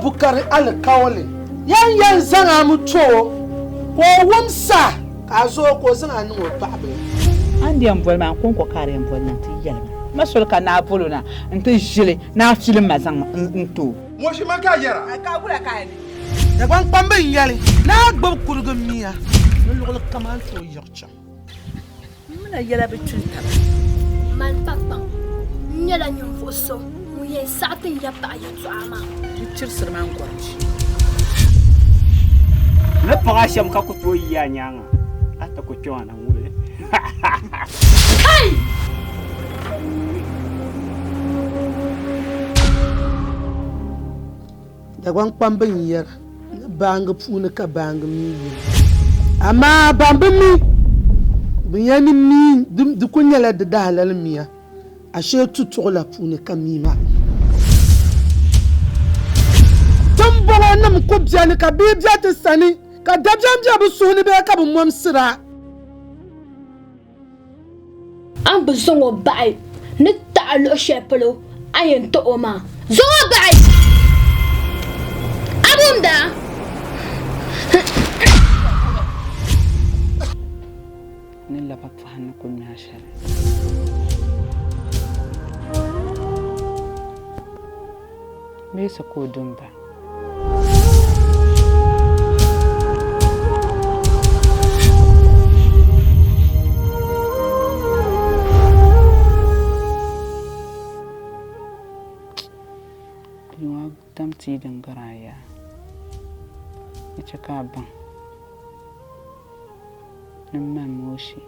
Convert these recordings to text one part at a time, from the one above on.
Bukari alikauli. Yan yɛn zaŋ a mi to o, ka o wumsi a, ka a zo o ka o zaŋ a niŋ o paɣibila. A ni yɛn boli ma, n kɔŋko ka a di yɛn boli na nti yɛli ma. M ma soli ka naa bol o na nti ʒili ni a filim ma zaŋ ma n-ti o. Moshi man ka a yɛra? Ka wula ka a ni? Dagbaŋkpamba n-yɛli ni a gbibi kurigi mia ni luɣili kam a ni tooi yiɣi chaŋ. M mi na yɛla bi kpini taba. Mani Kpakpaŋ, n nyɛla ninvuɣ so ŋun yɛn saɣi ti n ya paɣa yɛtɔɣa maa. Di chirisiri ma n-gɔrim ʒia. N ni paɣ a shɛm ka ku tooi yi a nyaaŋa, a ti ku kpɛma na ŋubili. Kai! Dagbaŋ kpamba n-yɛra ni baaŋa puuni ka baaŋa mi yina. Amaa ban bi mi bɛ ya ni mi di kuli nyɛla di dahalali mia, ashee tutuɣila puuni ka mi maa. Timbɔŋɔnim ku beni ka bia be ti sani, ka dabiɛm be bɛ suhu ni bee ka bɛ mɔmsira. A ni bi zaŋ o bahi ni taɣi luɣ shɛli polo a yɛn ti o maa, zaŋ o bahi! A bumda! Ni laba pɔhim ni ku ŋme a shɛli. Meesi ka o du m-ba. Yuŋa dam tia din gari a yaa, ni chɛ ka a baŋ ni m mali mooshi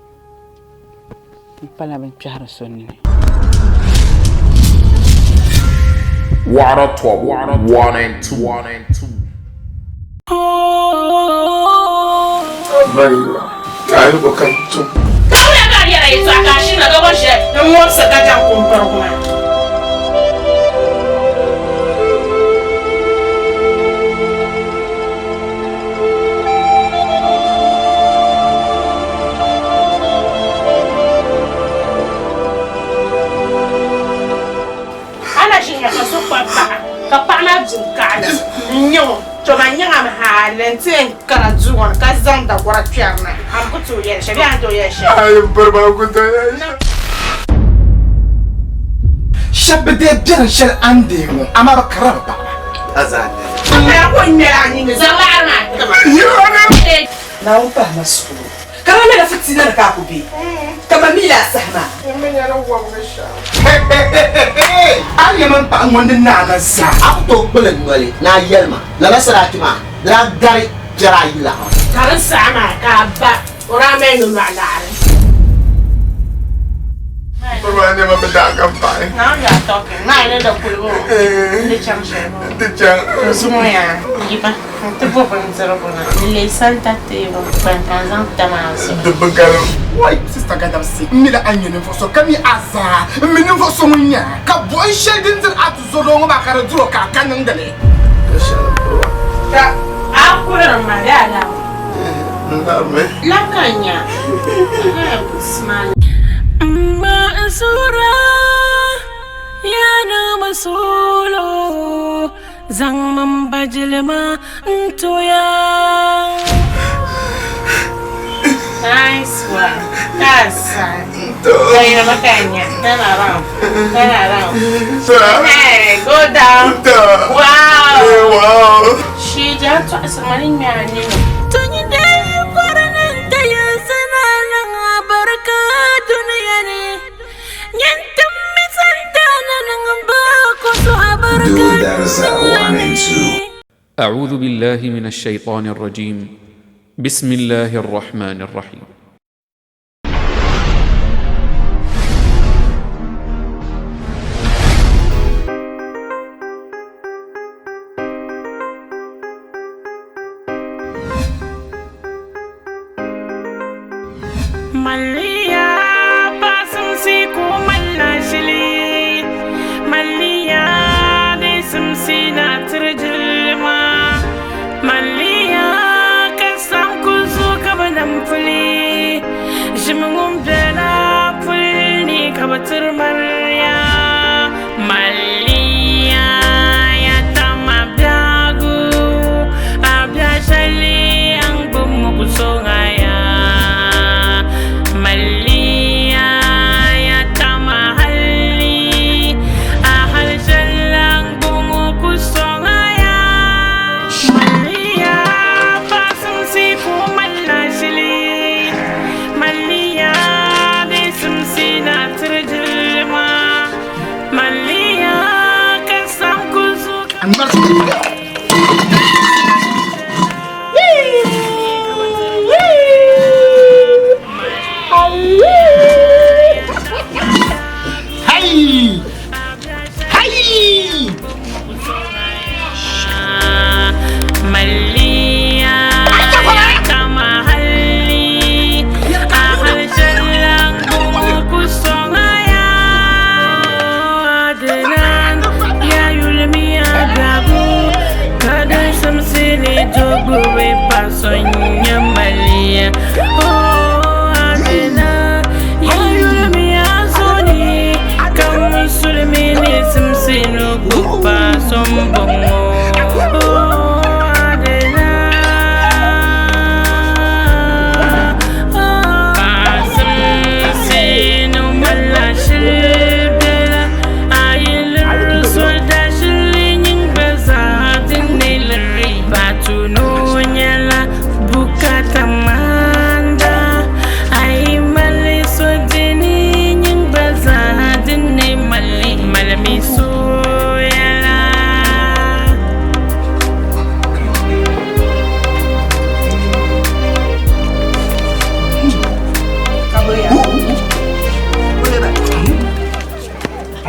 m pala bɛn kpɛhiri so nini. Water Top 1 and 2. Kawula ka a yɛra yɛtɔɣa ka a shiri na ka bɔri shɛli n-ŋɔbisi ka chaŋ kumpirigu maa. A na ʒi nya ka so kpabi paɣa ka paɣa maa di n-kaɣi n-nya o, to man nyaŋam hali nti yɛn kana duu ŋɔ ni ka zaŋ dagɔra kpɛri na, a mi ku tooi yɛli shɛli bee a ni tooi yɛli shɛli? Ayi, m piri maa ku tooi yɛli shɛli. Shɛba bi deei biɛrim shɛli a ni deei ŋɔ, amaa bɛ karila bɛ paɣiba. A zaa nɛli. A pala ka o ŋmɛri a nini, zaŋ laɣiri maa ti ma. Naawuni pahi ma suhuro, ka di mɛla fitiina ni ka a ku be, ka ma mi la a saha maa. A ni yɛn mini paɣa ŋɔ ni naai ma zaa. A ku tooi kpuli n noli ni a yɛli ma, Lala sarati maa di daa gari piɛri ayi laɣim. Ka di saha maa ka a ba o daa mali nolɔɣu laɣiri. Bɛ maa nɛma bi daa ka paɣi. Now you are talking. Naa ni da kuli ŋɔ n di chaŋ shɛli ŋɔ. Di chaŋ. To zuŋɔ yaa yiba n ti bo bindirigu na n leei santa teebuli kpani ka n zaŋ tam a zuɣu. Di bi galim. Wai sista Gadamsi, m mi la a ni nyɛ ninvuɣ so ka mi a zaa. M mi ninvuɣ so ŋun nyɛ a, ka buɣim shɛli din diri a tuzɔdoo ŋɔ maa ka di dir o ka a ka niŋdi li. Ka a kuhiri ma bee a lari ma? N larimi. Lab ka n nya. Smile. Mansura ya na solo zaŋ min bajilima n-toya. Nice one. That's Turn around. Turn around. Hey, go down. Wow. Wow. She just tɔɣisi ma ni ŋmɛ a nini. أعوذ بالله من الشيطان الرجيم بسم الله الرحمن الرحيم Maliya pasimsi ku malla shili Maliya di simsi na tirjilma Maliya ka sam ku zu ka bi nam puli Ʒimi ŋun bela puli ni ka bi tiri Mariya Maliya ya tama biɛhigu.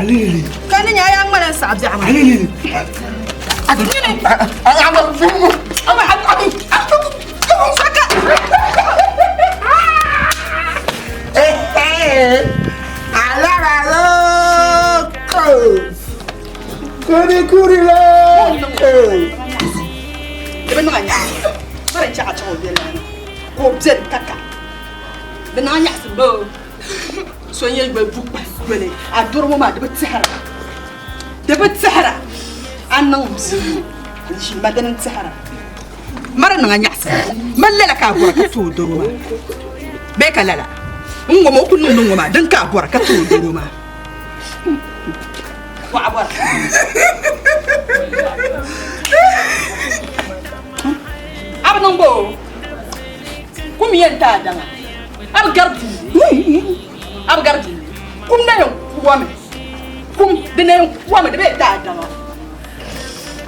Ka ni nya a yaa ŋmana n saɣi biɛɣu maa. Nyini. Saka. Alara loko. Kuri kuri loko. Di bi niŋ a nyaɣisi. Mara n-chɛ ka chaŋ o bɛ lana ka o beni ka ka. Di niŋ a nyaɣisi boo. So n-yɛn yoli bu kpahi yoli a doro ŋɔ maa di bi tɛhira. Di bi tɛhira. A niŋ m bia n-ʒi ma dini n-tɛhira. Mara niŋ a nyaɣisi. Mali lala ka a bɔra ka ti o doro maa bee ka lala n ŋɔ maa o ku niŋdi ŋɔ maa dini ka a bɔra ka ti o doro maa. A bi niŋ bo kum yɛn ti a daŋa a bi gari duu a bi gari duu kum na yɛn kuwami kum di na yɛn kuwami di bee ti a daŋa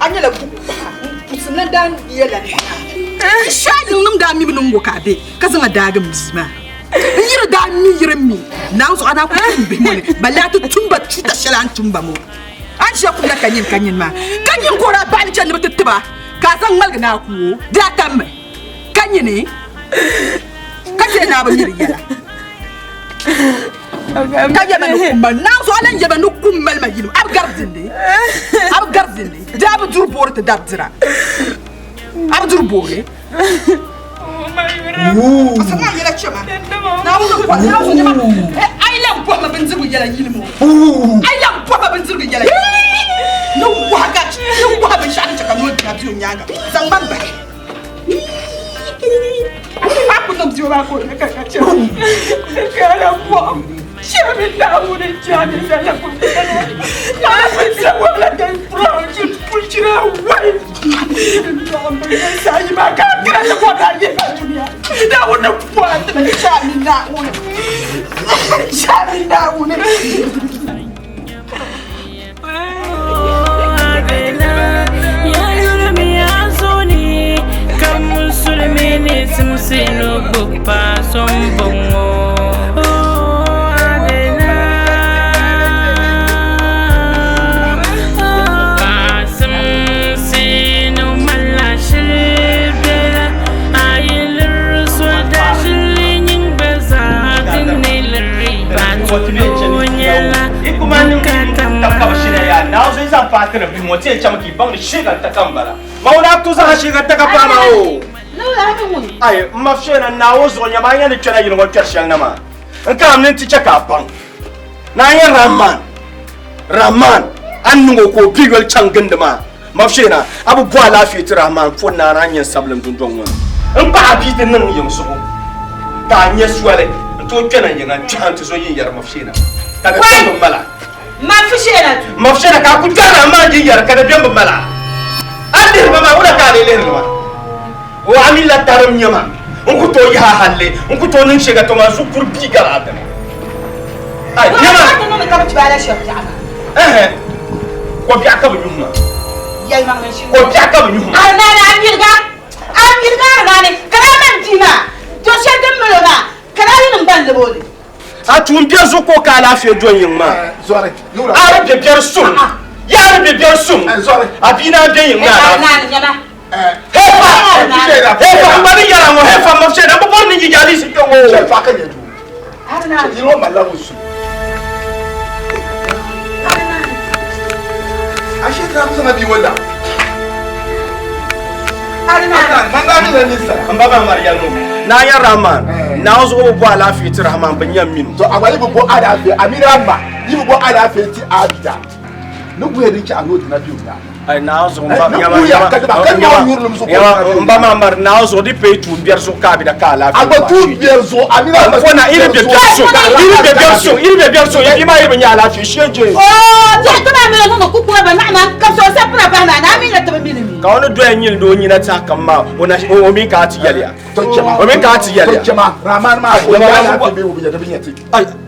a nyɛla bukpaha n pusi na daan bia la ni n shɛhi yiŋnim daa mi bi niŋ ŋɔ ka a be ka zaŋ a daagi m bia maa N yiri daa mi yiri mi naŋ zuɣu a daa ku tum bihi ŋɔ ni balle a ti tum ba chuuta shɛli a ni tum ba ŋɔ. A ni ʒiya kumda ka nyin ka nyin maa ka nyin ka o daa baɣili chani ni bɛ ti tib a ka a zaŋ ŋmaligi ni a ku o di a tammi ka nyini ka chɛ ni a bi mi di yɛla ka yɛma ni kum mali naŋ zuɣu a lan yɛma ni kum mali ma yili a bi gari dindi a bi gari dindi di a bi duri boori ti dabi dira a bi duri boori. Ai, n ma Fiona, Naawuni zuɣu nyama a nya ni kpɛra yili ŋɔ kpɛri shɛli na maa. N karim ni n ti chɛ ka a baŋ. Ni a nya Rahman, Rahman, a ni niŋ o ka o bi yoli chaŋ gindi maa. Ma Fiona, a bi bo alaafee ti Rahman fo naani a ni nya n sabilim dundɔŋ ŋɔ ni. N paɣ a bia ti niŋ yiŋ zuɣu ka a nya soli n tooi kpɛna yiŋa n-kpɛhi n-ti zo yinyɛri ma Fiona ka di bɛn bi mal a. Ma Fiona ka a ku kpɛri Rahman yinyɛri ka di bɛn bi mal a. A ni lihiri ba maa, wula ka a lee lihiri ba? O a mi la tarim nyɛma n ku tooi yaha halli n ku tooi niŋ shɛga to maa zuɣu kuri bia gari a dini. Ai nyɛma. Ɛhɛ ko biɛɣu ka bi nyuhi ma. Ko biɛɣu ka bi nyuhi ma. Arinaani a mirga a mirga arinaani ka daa mani bia maa do shɛli din mali o maa ka daa yi niŋ ban lab o li. A tuun biɛri zuɣu ka o ka alaafee do yiŋ maa. A di bɛ biɛri suŋ. Yaa di bɛ biɛri suŋ. A bia naan bɛ yiŋ ni alaafee. Hefa! Hefa! N gba ni yɛra ŋɔ hefa ma shɛli n bi bɔri ni yi yaali si kpɛ ŋɔ. N ba maa mari yɛli ŋɔ naa ya Rahman naa zuɣu bi bo alaafee ti Rahman bi nya minu. To agba yi bi bo alaafee amina ma yi bi bo alaafee ti abida ni guya din chɛ a ni o dina biu daa. Ai naa zuɣu n ba nyama nyama n ba maa mari naa zuɣu di pay tuun biɛri zuɣu ka abida ka alaafee. Agba tuun biɛri zuɣu amina ma. Fo na iri bɛ biɛri suŋ iri bɛ biɛri suŋ iri bɛ biɛri suŋ ya ma iri bi nya alaafee shee je. Oo diɛhi ti maa mini niŋdi kukura ba naɣima ka so sapira bahi maa naa mini ti bi mini mi. Ka o ni doya nyili di o nyina saha kam maa o na o mi ka a ti yɛliya. O mi ka a ti yɛliya. To chɛma Rahman maa o nya alaafee bee o bi nya di bi nya ti.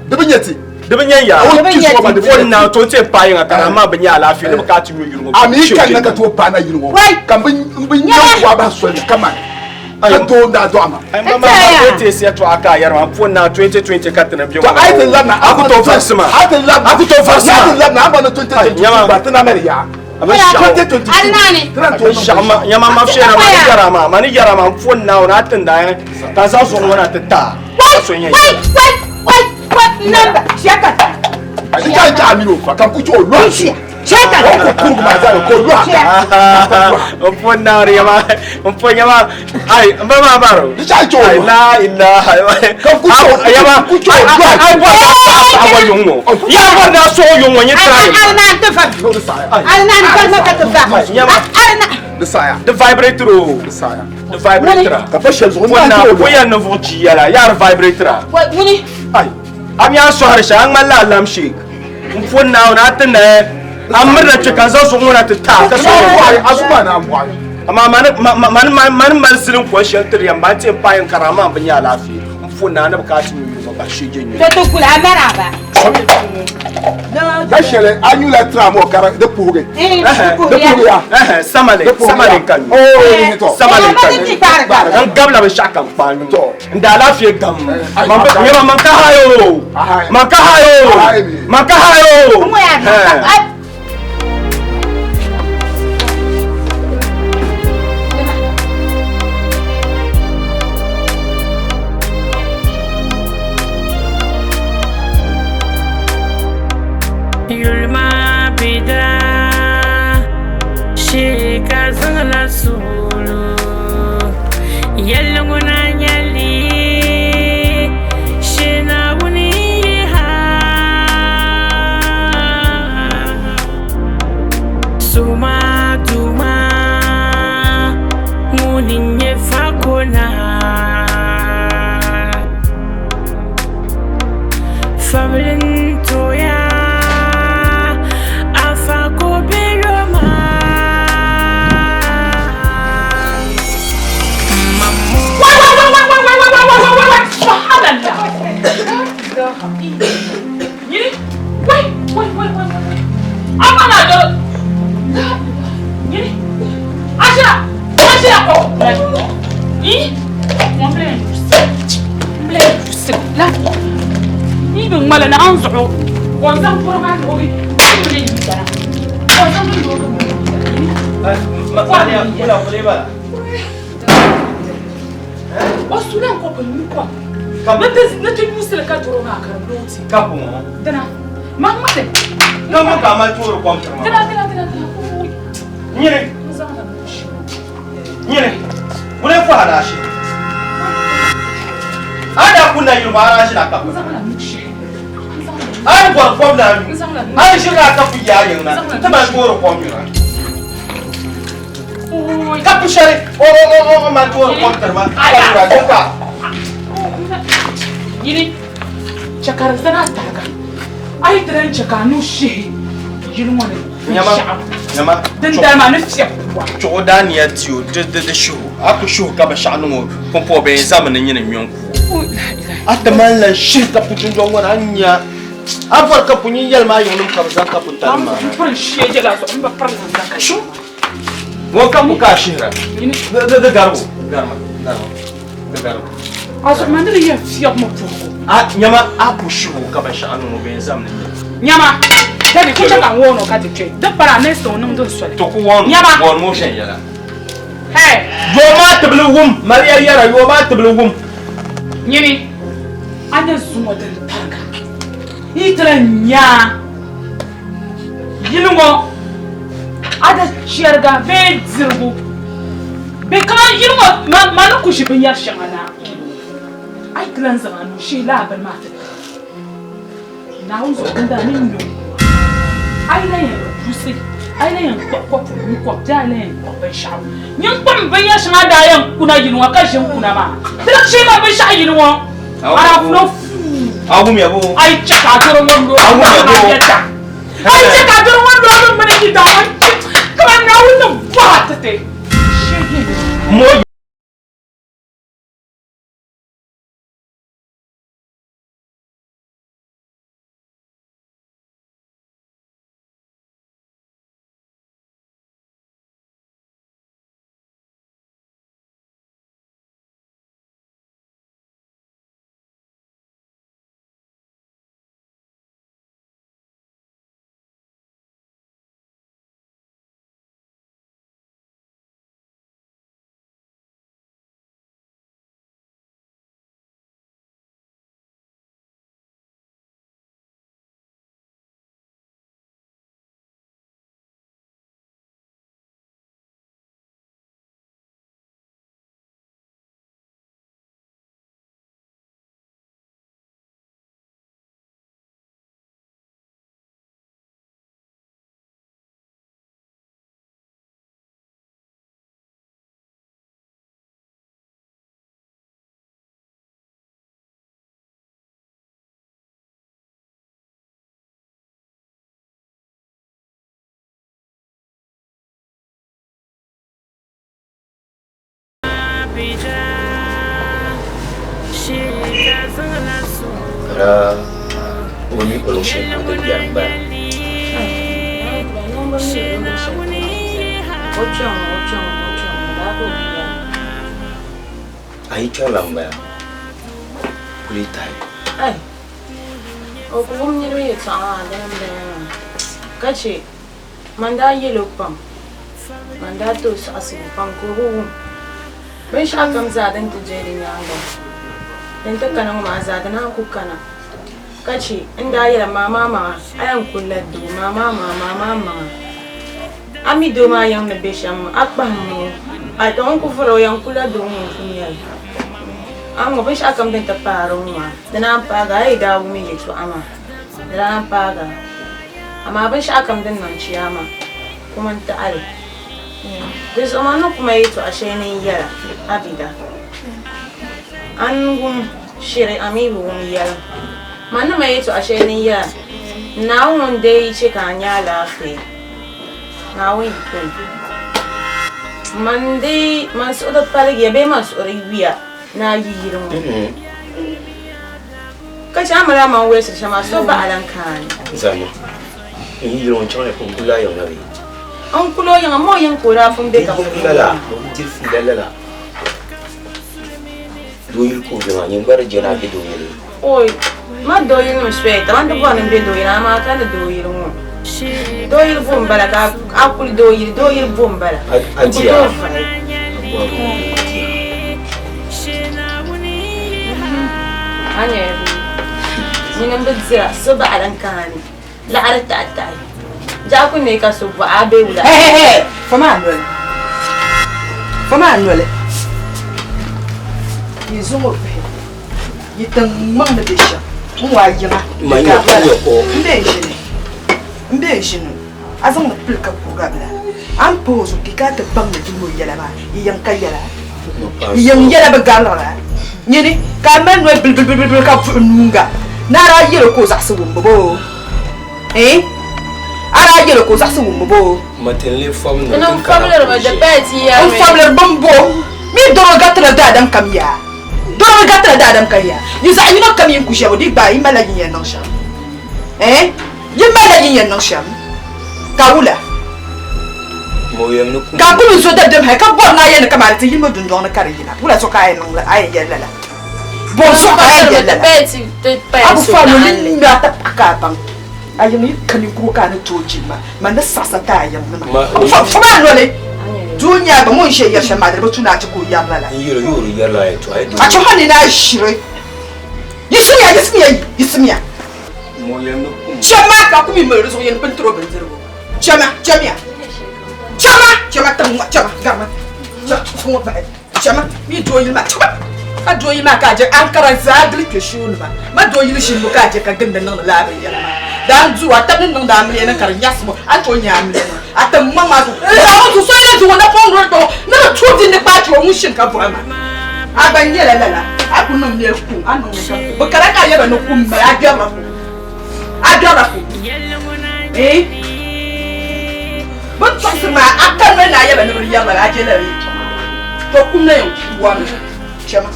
Di bi nya ti. Di bi nya yaa. O kpi so ba di bi nya ti. Fo na to ti paai yiŋa ka Rahman bi nya alaafee di bi ka a ti nyu yuli ŋɔ. A mi kanna ka tooi paai na yili ŋɔ ka n bi nya waa bahi soli ni kaman. Ka doo n-daa dɔɣi ma. Ai ma ma ma ti siya to aka yɛri ma pun na 2020 ka tini bɛ To a yi ti labina a ku to varisi ma. A ti labina A ku to varisi ma. A ti labina a ba ni 2022 gba ti na mali yaa. Adinani. Nyama ma fiɛra ma ni yɛra ma ma ni yɛra ma n pun na o na ti ndaa ka zaŋ zuɣu ŋɔ na ti taa ka so nyɛ Wai wai wai wai namba sheka. Di ka jaa mini o fa ka ku chɛ o lɔhi su. Sheka. O ku kurugu maa zaa ka o lɔhi ka. n pun na ni yɛma n pun yɛma ai n ba maa baro Di ka chɛ o ai lɔhi. la ilaha Ka ku chɛ o yɛma ku chɛ o lɔhi. ai bɔri na saɣa yuŋ ŋɔ yaa bɔri na sɔɣu yuŋ ŋɔ nyɛ tirayi Adinani ti fa. N'o di saɣaya. Adinani kalma ka ti fa. Nyama. Adinani. Di saɣaya. di vibrator o Di saɣaya. di vibrator Ka pa shɛli zuɣu n pun daa na chɛ o pun lɔhi. yɛn ninvuɣu chi yɛla yaa di vibrator Wai wuni. ai a mi a sɔhiri shɛli a ŋmanila alam shek n pun naawuni a ti naai a mirina kpɛ ka n zaŋ zuɣu ŋɔ na ti taa ka A so bɔɣi a zuɣu maa ni a bɔɣi. amaa mani mali zilin ko shɛli tiri yɛn ba n ti yɛn paai n kara amaa n bi nyɛ alaafee n pun naa ni bi ka ti nyu yuma ba shee je nyu To ti kula a mara ba. Ka shɛli a nyula tira moo ka di puhigi. Eh, Di puhigi ya. samale Di puhigi samale ya. ka nyu Oo ni tɔ. samale ka Eh, nyu ma n gabila binshaɣu kam kpaa nyu Tɔ. n da alaafee gam Ai, man ai. nyɛma man ka hayo Ai. man ka hayo Ai mi. man ka hayo Mo ya Eh. Ai. Yuli maa bi daa shee ka zaŋla suulu yɛlli ŋuna nyɛli shee Naawuni yiha suma duma ŋuni n-nyɛ fakona Fabilin toya afa ko belo ma Wai wai wai wai wai wai wai wai wai wai subhanallah. Yini wai wai wai wai wai. Ama na do. Yini. Ashira ashira ko. Yi. Mo ble. Ble la. Yi bin mala na an zuɣu. Ko zan kuro ma ko gi. Ble yi dara. Ko zan bi yo. O sulan ko ko ni ko. Na ti nyusili ka doro maa ka di looti. Kapu ŋɔ Dina. Ma ŋmali. ka mo ka mali toori kom tiri ma Dina dina dina dina. Ui. nyini N zaŋla nushi. nyini wuli fo alashi a daa kunna yuli maa alashi na kapu N zaŋla nushi. a ni bɔri kom na nyu N zaŋla a ni ʒirila a kapu yaa yiŋ na ti mali toori kom nyura Ui. kapu shɛli o o o o mali toori kom tiri ma ka nyura din ka Yini. Chɛ ka di zani a tariga. A yi ti lan chɛ ka a nuu shihi yili ŋɔ ni nyama binshaɣu. nyama Din dali maa ni fiɛbi wa. chuɣu daa niya ti o di di di shihu a ku shihu ka binshaɣu niŋ o pumpɔŋ bɛ yɛn zami ni nyini ŋmɛ n ku a ti mali lan shihi kapu dundɔŋ ŋɔ ni a nya a bɔri kapu nyin yɛli maa yiŋnim ka bi zaŋ kapu tali maa N piri shee je la zuɣu n bi piri namda ka shu ŋɔ kapu ka a shihira Yini. di di garibu garima garima di garibu A zuɣu maa ni di yɛn fiɛbi mi puhigu. a nyama a ku shihu ka binshaɣu niŋ o bɛ yɛn zami ni nyini Nyama. Daddy, ku chɛ ka n wooni o ka ti kpe. Di para a next o niŋdi n soli. to ku wɔn Nyama. wɔn mo viɛnyɛla Hey. yoo maa tibili wum mariya yɛra yoo maa tibili wum Nyini. A nyɛ zuŋɔ din tariga. Yi ti lan nya yili ŋɔ a di chɛriga bee dirigu bee kaman yili ŋɔ ma ma ni ku ʒi binyɛri shɛŋa na a yi ti lan zaŋ a nuu shihi laa bini maa ti tiri Naawuni zuɣu dindali ni nyo a yi lan yɛn pusi a yi lan yɛn kpuɣi kɔpu nyu kom bee a yi lan yɛn kpuɣi binshɛɣu nyin kpuɣim binyɛri shɛŋa daa yɛn kuna yili ŋɔ ka ʒi n kuna maa ti lan shee ma binshɛɣu yili ŋɔ arafuno fuu a wumya bo a yi chɛ ka a doro ŋɔ A wumya bo. a yi chɛ ka a doro ŋɔ loori mini yi daa ŋɔ kaman Naawuni ni bɔha ti ti shee mo Ka daa o mi o luɣ shɛli polo din biɛri m-bala. A yi kpɛrila m-bala, kuli tahi. O ku wum niriba yɛtɔɣa maa dini m-bala maa ka che Man daa yɛl o pam, man daa ti o saɣisigu pam ka o bi wum. Binshɛɣukam zaa din ti doli di nyaaŋa din ti kana ŋɔ maa zaa di naan ku kana. Ka chɛ n daa yɛla, Maamaamaŋa, a yɛn kulila doo, maamaamaŋa, maamaamaŋa. A mi doo maa yiŋ ni be shɛm ŋɔ, a kpahim o, a tɔ n ku vuri o, yɛn kulila doo ŋɔ n-ku nya li. A ŋɔ binshɛɣukam din ti paari o ŋɔ maa, di naan paagi a, a yi daa wum yɛtɔɣa maa, di naan paagi a. Amaa binshɛɣukam din niŋ chiyaama, kum n-taɣi li. Di zuɣu man ni ku ma yɛtɔɣ shɛli ni n yɛla, Abida. A ni wum shiri, a mi bi wum yɛlim. Man ni ma yɛtɔɣ shɛli ni n yɛla, Naawuni ŋun deei yi chɛ ka a nya alaafee. Naawuni yi kuli. Man di man suhu di paligiya bee man suhu di yuya ni a yi yili ŋɔ. Ka chɛ a mali a maŋ wolisiri shɛm maa, so baɣa lan kaani. Zani, n yi yili ŋɔ n-chaŋ ya ka n kul a yiŋ na bee? N kul o yiŋa, ma o yiŋ ka o daa pun be ka bɛ kul lala, o bi diri fiila lala. Doo yili ka o be maa, nyin gba di je ni a be doo yili. Oi, ma doo yili nim soya taba, n ti bɔri ni n be doo yili, amaa ka ni doo yili ŋɔ. Doo yili bo m-bala ka a kuli doo yili, doo yili bo m-bala. A N ku diya? tooi vaai. A bɔri ni o diya. A nyɛla bia. Nyini m-bi dira, so baɣili n-kaani. Laɣiri taɣitaɣi. Jaɣu ku neei ka so bɔhi a bee wula? Hɛhɛhɛ! Fama a noli. Fama a noli. Yi zaŋ o bihi yi tiŋ maŋ ni be shɛm n-waai yiŋa Ma nyɛ ka nyɛ ko. M be n-ʒini. M be n-ʒini. A zaŋ mi pili ka kuriga bila. A ni pahi o zuɣu ka a ti baŋ ni dini o yɛla maa, yi yiŋ ka yɛla. Yi yiŋ yɛla bi garila. Nyini ka a mali noli bilibilibilibili ka buɣi nuunga ni a daa yɛl o ka o zaɣisi wumbu boo? Ɛɛn? A daa yɛl o ka o zaɣisi wumbu boo? N fabili bini bo mi doro garitila daadam kam yaa. Doro garitila daadam kam yaa. Yi zaɣ yino kam yi ni ku shɛbu di gbaai yi malila yin yɛn niŋ shɛm. Ɛɛn? Yi malila yin yɛn niŋ shɛm ka wula? Ka a kul zo dabiɛm hal ka bɔri ni a yɛli ni kamani ti yilimi dundɔŋ ni ka di yina, wula zuɣu ka a yɛn niŋ a yɛn yɛli lala? Bɔ zuɣu ka a yɛn yɛli lala? A bi fa noli ŋ-ŋme a tapaɣa ka a baŋ a yiŋ yi ka ninkurigu ka a ni tooi jilima, man ni saɣis a ti a yiŋ nima. A bi fa fam a noli! Doo n-nyɛ a gba, ŋun ʒe yɛri shɛm maa di bi tu ni a ti ka o yɛri lala. A chɛ hal ni a ʒiri. Yiɣisimiya, yiɣisimiya, yiɣisimiya! Chama ka ku mi mali di zuɣu yɛn pun tiri o bindirigu. Chama, chamiya. Chama, chama tiŋ ŋɔ, chama, garima. Chama, ŋɔ bahi. Chama, mi doo yili maa, chama. Ma doo yili maa ka a je Ankara zaa gili kpe show nima. Ma doo yili ʒinibu ka a je ka gindi niŋdi laa binyɛra maa. Daa n du a tabi ni niŋdi amiliya ni ka di nyaɣisibu, a ni tooi nya amiliya maa. A tiŋ maŋ maa zuɣu. Zaŋ o zuɣu so yɛla zuɣu napɔŋ noli kpɛ ŋɔ ni bi tuhi di ni kpaai ti o ŋun shini ka bɔhi ma. A gba nyɛla lala, a ku niŋ noli kum, a niŋ mi ka bɛ kana ka a yɛba ni kum mali, a gbɛrila kum, a gbɛrila kum. Ee, bɛ ni tɔɣisiri maa, a ka noli ni a yɛba ni bɛ di yɛri lala, a je lala yɛtɔɣa maa. To kum na yɛn kuami, chama.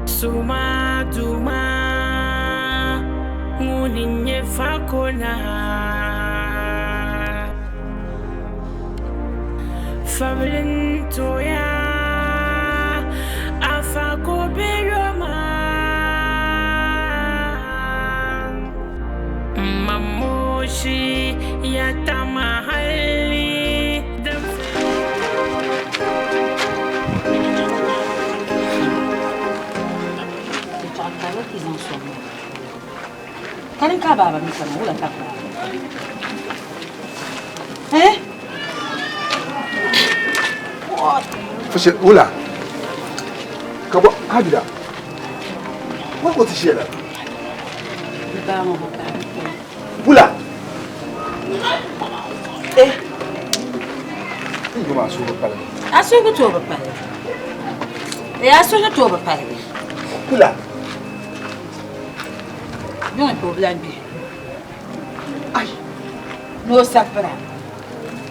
Suma duma ŋuni n-nyɛ fakona. Fabili n-toya afa ka o be yoma. Mamoshi ya tama hali din Kani ka baba mi kana wula ka baba. Eh? Fushe wula. Ka bo habida. Wa ko ti shela. Wula. Eh. Ngo ma su pala. Asu ku to ba pala. Eh asu ku to ba pala. Wula. Yuŋ ka o bi lahi gbi. Ai! Ni o sabira,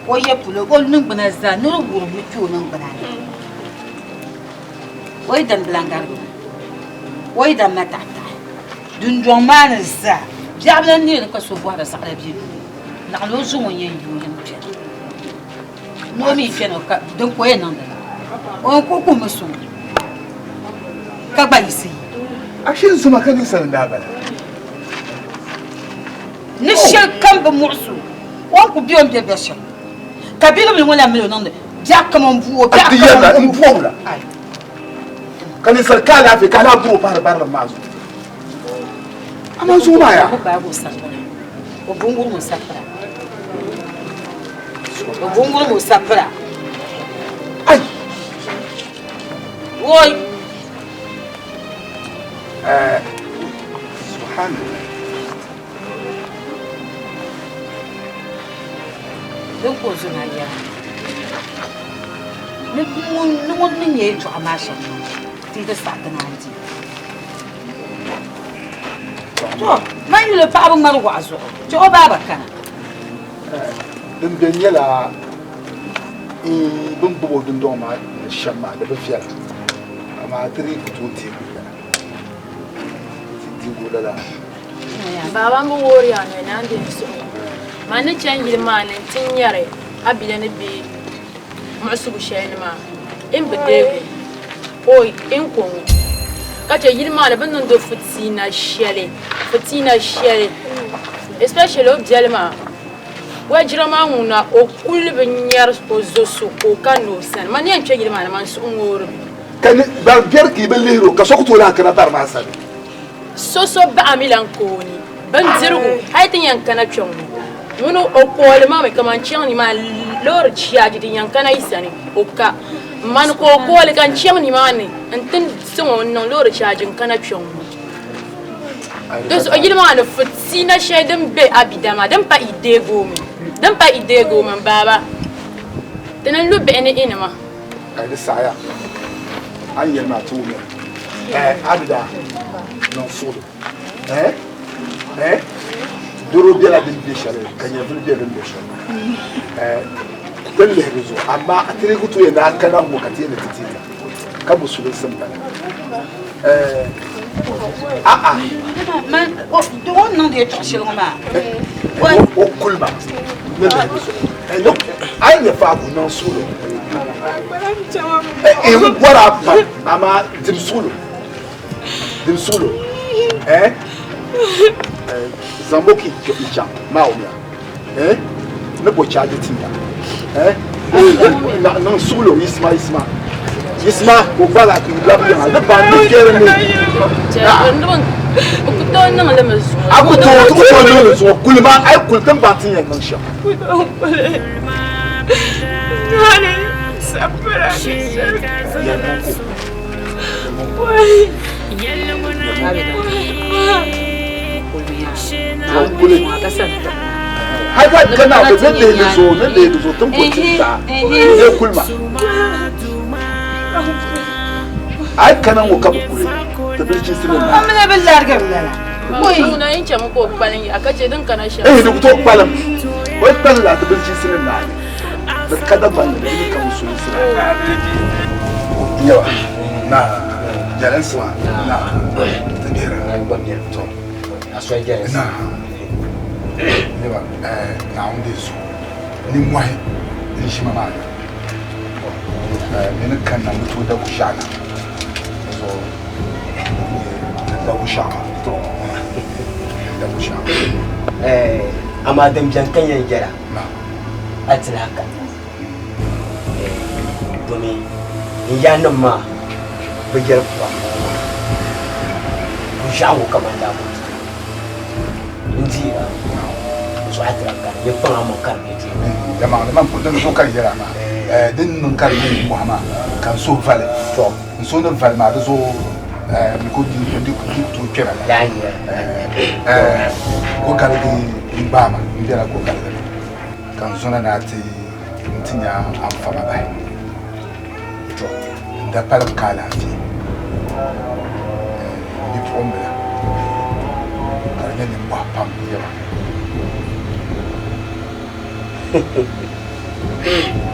o yɛ polo, o niŋgbuna zaa ni di wurimmi kpe o niŋgbuna ni. O yi dani bilan garigi o yi dani ma taɣi taɣi dundɔŋ maa ni zaa biɛɣu bi lan neeri ka so bɔhiri zaɣila bɛ duu naɣila o zo ŋun yɛn yi o yiŋ kpɛna ni o mi kpɛna ka din ka o yɛn niŋdi la o yɛn kuhi kuhimi sɔŋ ka gba yiɣisi yi. A shee zoma ka ninsal n-daa bala. Ni shɛli kam bi muɣis o, o ni ku be o ni be bɛ shɛm. Ka bilimli ŋɔ lahi mali o niŋdi biɛɣu kam m bu o, biɛɣu kam m bu o. M bu o la. Ka ninsal ka alaafee ka a lahi buri o pahiri barilim maa zuɣu. Amaa zuɣu maa yaa. O gbaagi o sapira. O bungurim o sapira. O bungurim o sapira. Ai! Woi! Eh, subhanallah. Din ka o zo na yɛra ni ŋun ni nyɛ yɛltɔɣa maa shɛm ti yi ti saɣi ti naan di. To, man yuli paɣaba ŋmari waɣa zuɣu, chɛ o baaba kana. Din beni nyɛla bɛ ni gbubi o dundɔŋ maa ni shɛm maa di bi viɛla, amaa ti dii ku tooi deegi o lala. Ti deegi o lala. Baaba m bi woori a noli ni a ni di n suhu. Man ni chani yili maa ni nti nyari Abila ni be muɣisigu shɛli ni maa, n bi deeg o, oi, n ko ŋɔ. Ka chɛ yili maa ni bɛ ni niŋdi o fitiina shɛli, fitiina shɛli, especially o biɛli maa. Wajira maa ŋuna o kuli bi nyari o zo so ka o kanna o sani. Man ni yɛn kpe yili maa ni, man suhu ŋoorimi. Ka ni bari biɛri ka yi bi lihiri o, ka so ku tooi lahi kana bari maa sani. So so baɣa mi lan kooni bindirigu hali ti yɛn kana kpe ŋɔ. Ŋuni o kooli ma mi kaman chaŋ nimaani loori chaaji din yɛn kana yi sani o ka. Mani ka o kooli ka n chaŋ nimaani n-ti sɔŋ o n-niŋ loori chaaji n-kana kpe ŋɔ. Di zuɣu yili maa ni fitiina shɛli din be Abida maa din pa Ideego mi din pa Ideego mi m-baaba ti ni lu bihi ni inima. Ka di saɣiya a ni yɛli maa ti wumya. Ɛɛ Abida niŋ suɣulo. Ɛɛ ɛɛ doro bela din be shɛli ka nyɛvili be din be shɛli. Ɛɛ ti ni lihi di zuɣu amaa ti dii ku tooi yɛn ni a kana ŋɔ ka ti yɛn ni ti ti ka musulinsi m-bala. Ɛɛ a'a. Man o ni niŋdi yɛtɔɣ shɛli ŋɔ maa. O kuli ma ni lihi di zuɣu. A yi nya faaku niŋ suɣulo. N bɔri a pam amaa dim suɣulo. Dim suɣulo. Eh? Zaŋ bo ka i chaŋ maa wumya. Eh? Ni bo chaaji ti ya. Eh? Niŋ suɣulo yisima yisima. Yisima ka o gbaagi a ka yi labi yiŋa. Di baŋ ni kpɛri ni. Bɛ ku tooi niŋ li mi zuŋɔ. A ku tooi ti ku tooi niŋ li zuŋɔ. Kuli maa a yi kuli ti ni baŋ ti ni yɛn niŋ shɛm. Hali ka kana bɛ ni lihi li zuɣu ni lihi li zuɣu ti ni ku ti daa ni kuli maa. A yi kana ŋɔ ka bi kuli ti bilichisi ni naai. Amina bi larigiri lala. Ŋuna yi chami ka o kpalim yaha ka chɛ din kana shɛm. Ehe di ku tooi kpalim. O yi kpalim laa ti bilichisi ni naai. Di ka Dagbaŋ ni di mi ka musulinsi la. Yawa na jɛlinsi maa na ti bihira. To na yawa Naawuni deei zuɣu nimmɔhi n-ʒi ma maa ni. Bɛ ni kanna n bi tooi da kushɛɣu na, di zuɣu n da kushɛɣu maa. N da kushɛɣu maa. Amaa din beni ka n yɛn yɛla a ti lahi kanna domi n yaannim maa bi yɛli pam kushɛɣu ŋɔ kaman daa ku n deera n zuɣu a ti lahi kanna nyɛ kpaŋ a maŋ ka di be duu. Yɛlimaŋli man pun din zuɣu ka n yɛl a maa, din niŋ ka di nyɛ nimmohi maa ka n suhu vali. Tɔ! N suhu ni vali maa di zuɣu n ku tooi kpɛra lala. Kogaligi n-gbaai ma, m bela kogaligi ni ka n zona ni a ti nti nya anfa ma bahi. Tɔ! N dapali ka alaafee, m bipuɣimbila ka di nyɛ nimmohi pam yɛba.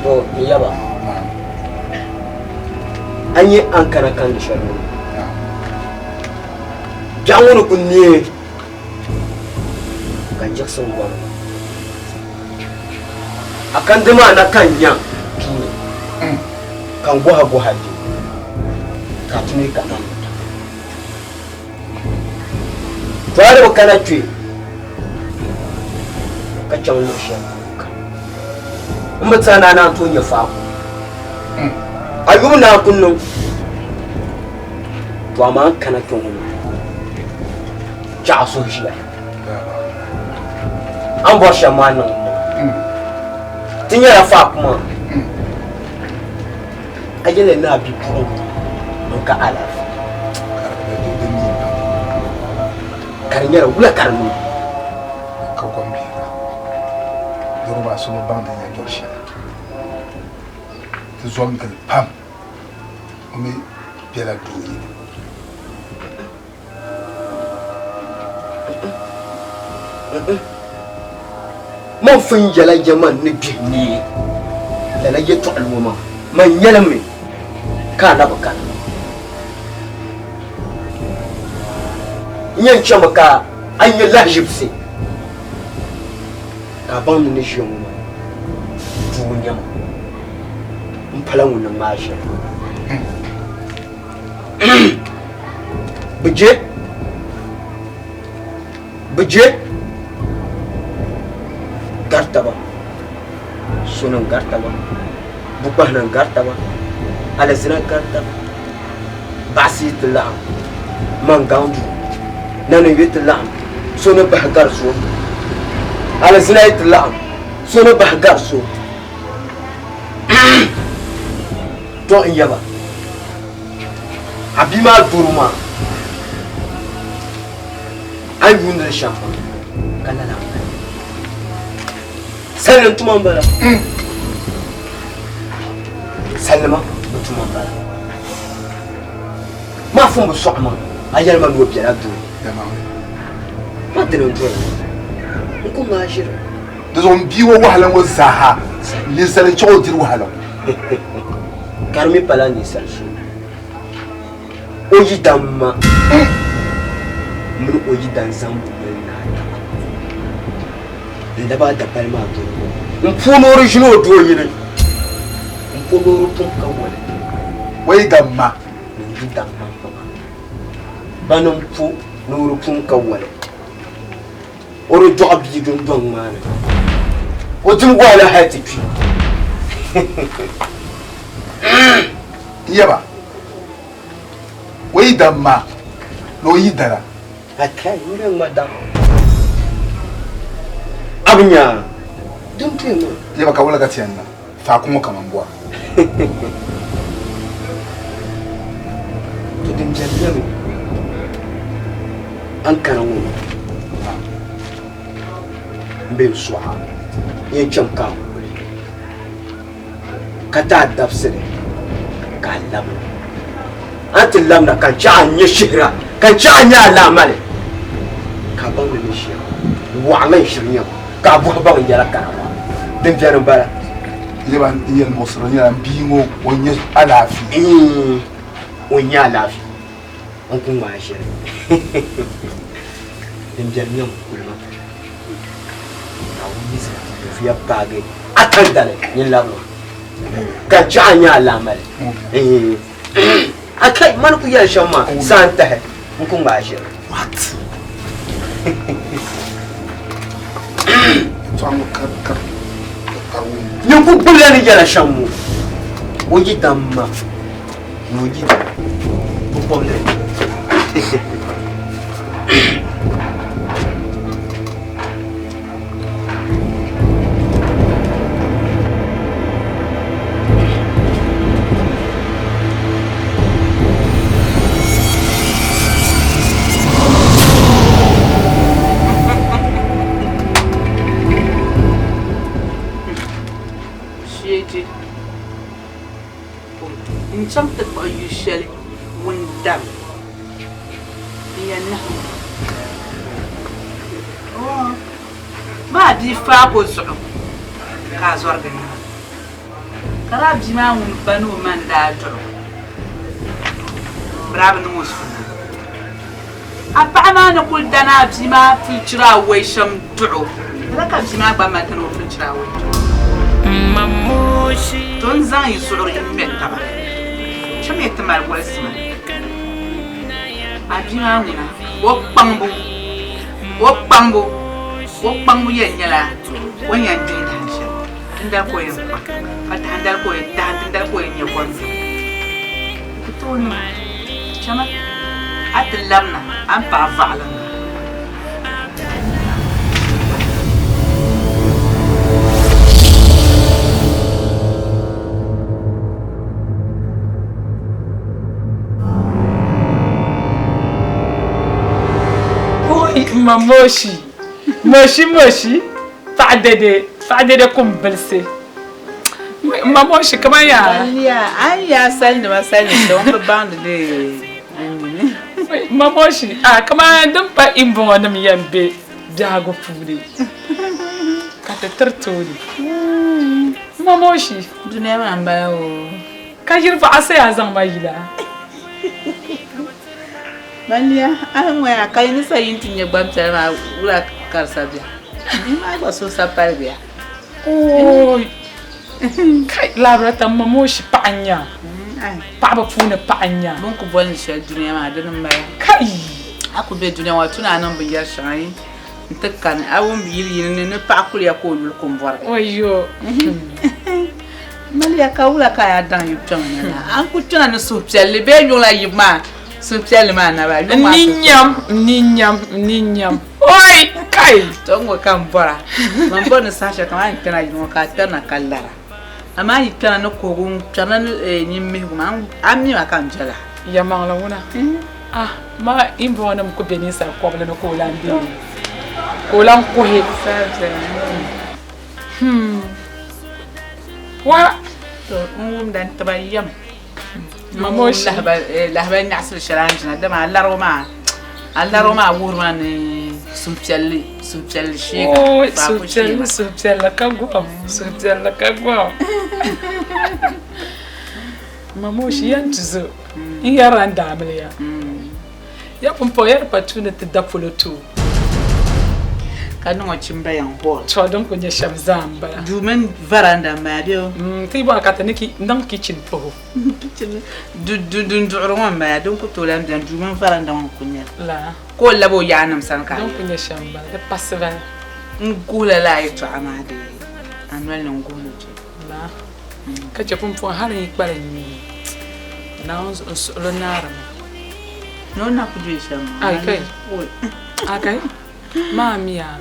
To n yaba A nya a ni kana kandi shɛli ŋɔ biɛɣu ŋɔ ni ku neei ka n yiɣisi n-gɔri a kandi maa na ka n nya tuuli ka n gɔha gɔha di ka a ti mi ka nam To a di bi kana kpe ka chaŋ luɣ shɛli polo ka m bi tɛhi ni a naan tooi nya faako. A yubu naan ku niŋ. To amaa n kana kpe ŋɔ maa chɛ a suhu ʒiya. A ni bɔri shɛm maa niŋ niŋ. Ti nyɛla faako maa. A yɛli ni a bipuɣiŋga n-ka alaafee, ka di nyɛla wula ka di niŋ? Ka kom bia doro maa so bi baŋ di ni yɛn doli shɛli. Ti zom gili pam, o mi bela doo yini. Man fun yɛla ya man ni gbihi neei lala yɛtɔɣili ŋɔ maa, man yɛlimi ka a na bi kana. N yɛn chami ka a nya lahiʒibisi ka a baŋ ni ni ʒiya ŋɔ maa duu n-nyɛ ma, m pala ŋun niŋ maa shɛli. Bɛ je. Bɛ je gari taba. Soni n-gari taba. Bukpahina n-gari taba. Alizina gari taba. Baɣisi yi ti laɣim, man gaŋ duu. Nanim yi ti laɣim, so ni bahi gari so. Alizina yi ti laɣim, so ni bahi gari so. To n yaba, a bia maa doro maa, a ni yuundi li shɛm maa ka lala m-bala. Salim tuma m-bala. Salima bi tuma m-bala. Maa fun bi sɔɣi ma, a yɛli ma ni o bela doo. Ma dini n-doya n ku ŋmaai ʒiri. Di zuɣu m bia ŋɔ wahala ŋɔ zaaha, ninsal n-chaŋ o diri wahala ŋɔ. Ka di mi pala ninsal so o yidan ma mini o yidan zaŋ bɛ noli naai taba n-lab a dapali maa dolibu m-po ni o di ʒini o doo yili m-po ni o di tum ka wali. O yidan ma. Ni o yidan maŋmaŋa bani m-po ni o di tum ka wali. O di dɔɣi bia dundɔŋ maa ni, o dim wahala hal ti kpi. N yaba, o yi dan ma ni o yi dana. Akai, n bɛ ŋma daŋ. A bi nya din tuhi maa. N yaba, ka wula ka ti yɛn niŋ faako ŋɔ kaman bɔra? To din biɛri nyɛmi a ni kana ŋɔ maa m-be n suɣa n yɛn chaŋ ka a kuli ka ti a dabisili ka a labina. A ni ti labina ka n chaɣ a nya shihira ka n chaɣ a nya alaamali ka a baŋ ni ni ʒiya waɣila n-ʒiri nya ma ka a bɔhi baŋ n yɛla kana maa din beni m-bala. Yɛba n yɛli muɣisiri nyɛla m bia ŋɔ o nya alaafee. O nya alaafee. N ku ŋmaai ʒiri. Din beni nyɛ m kuli ma Naawuni yi zali ti nyɛvuya paagi a kandali nyin labiri ma ka n chaɣ a nya alaamali. A kai mani ku yɛli shɛm maa saa n-tahi n ku ŋmaai ʒiri. What? Nyin ku gbubila ni yɛla shɛm ŋɔ o yi dan ma ni o yi bi kɔbili. Sheeji n chaŋ ti kpuɣi yu shɛli wundaŋ n-yɛn nahim o. Maa bia faako zuɣu ka a zɔrigi nima. Ka daa bia maa ŋun ba ni o ma n-daa dɔɣi o. Bɛ daa bi niŋ o suuna. A paɣa maa ni kuli dani a bia maa fulichiri awɔi shɛm duɣi o, lala ka bia maa gba mali dani o fulichiri awɔi duɣi o. To n zaŋ yi zuɣuri ŋmɛ taba, chamiya ti mali wolisima. A bia maa ŋuna, o kpaŋbu, o kpaŋbu, o kpaŋbu yɛn nyɛla o ni yɛn gbihi dahin shɛli, dindali ka o yɛn kpaŋ, ka dahindali ka o yɛn, dahindindali ka o yɛn nya kom biɛɣu. Di ku tooi niŋ. Chama a ti labina a ni paɣi vaɣiliŋga. Oi, ma moshi, moshi moshi, paɣa dede, paɣa dede kum bilisi. Ma moshi kaman yaa. Maliya, a ni yaa salinima salinima n bi baŋdi li. Ma moshi, a kaman din pa imbɔŋɔnim yɛn be biɛhigu puuni ka ti tiri tooni. Ma moshi. Dunia maa m-bala oo. Ka ʒiri baɣa sai a zaŋ ma yila. Maliya, a ni ŋɔ yaa ka yi ni sa yi ni ti nya gbampiɛla maa wula ka di sa biɛhi? Bia maa gba suhu sa paligiya. Ooi! Kai, Laabirata m ma Moshi paɣa n-nya. Paɣaba puuni paɣa n-nya. Bɛ ni ku bolindi shɛli dunia maa, dini m-bala. Kai! A ku be dunia ŋɔ, a tu ni a niŋ binyɛr shɛŋa yi nti kani. A wum yili yini ni ni paɣa kuliya ka o yuli ku m-bɔrigi. Oyo! Maliya, ka wula ka a yaa daŋ yi kpɛŋ na la? A ni ku kpɛna ni suhupiɛlli bee yuŋ la yibu maa suhupiɛlli maa naba? N ni nyam, n ni nyam, n ni nyam. Oi! Kai! To n ŋɔ ka n bɔra. Man bɔri ni saha shɛli kam a yi kpɛna yili ŋɔ ka a kpɛrina ka lara. Amaa a yi kpɛna ni kuhigu n kpɛrina ni nyimmihigu maa a mi ma ka n bela. Yɛlimaŋli ŋuna, ah ma inbɔŋɔnim ku be ninsal kɔbili ni ka o lan be ka o lan kuhi. Hmm. Wa! To n wumda n tiba yɛm. Mamoshi. Lahabali nyaɣasiri shɛli a ni ʒina dama a larigu maa a larigu maa wuhiri ma ni suhupiɛlli suhupiɛlli shee ka Ooi suhupiɛlli suhupiɛlli ka gom suhupiɛlli ka gom Mamoshi yɛn tuzo n yɛrila n daamiliya ya pumpɔŋ ya di pa tu ni ti da polo tooi ka niŋ o chimbayaŋ hall. To din ku nyɛ shɛm zaa m-bala. Duu mini varanda m-bala bee o? Ti yi bɔri ka ti ni niŋ kitchen pahi o. Du din duɣiri ŋɔ m-bala din ku tooi lahi beni duu mini varanda ŋɔ n-ku nyɛli. Lala. Ka o labi o yaannim sani ka a Din ku nyɛ shɛm m-bala di pasi bala. N guhila lala yɛtɔɣa maa dee a noli ni n guhili kpe. Lala. Ka chɛ pumpɔŋ hal n yi kpalim nyuui Naawuni zuɣu n suɣili naarimi. Ni o na ku doli shɛm maa. Ai kai. Akai. Maa miya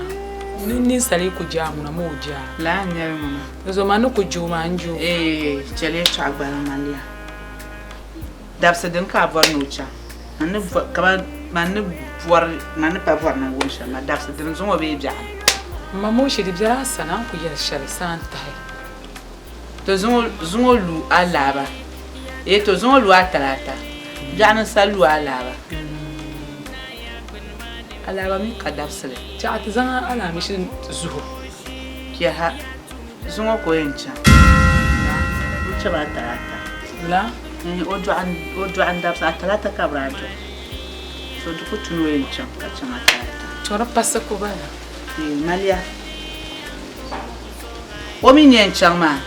ni ninsal yi ku je a ŋuna ma o je a. Lala n-nyɛli ŋuna. Di zuɣu man ni ku je o maa n je o. Eeh chɛli yɛtɔɣa gbaliŋ maliya. Dabisi dini ka a bɔri ni o chaŋ? Man ni bɔri kaman man ni bɔri man ni pa bɔri ni n wum shɛm maa dabisi dini zuŋɔ bee biɛɣuni? M ma Moshi di bela a sani a ni ku yɛli shɛli saa n-tahi. To zuŋɔ lu alaaba. Ee to zuŋɔ lu atalaata. Biɛɣuni sa lu alaaba. Alaaba mi ka dabisili. Chɛ a ti zaŋ alaamishi zuhu. Kpɛha, zuŋɔ ka o yɛn chaŋ. O chɛmi atalaata. La? O dɔɣim dabisa atalaata ka bɛ daa dɔɣi. So di ku tu ni o yɛn chaŋ ka chaŋ atalaata. To di pasi ku bala. Ee, maliya. O mi ni yɛn chaŋ maa,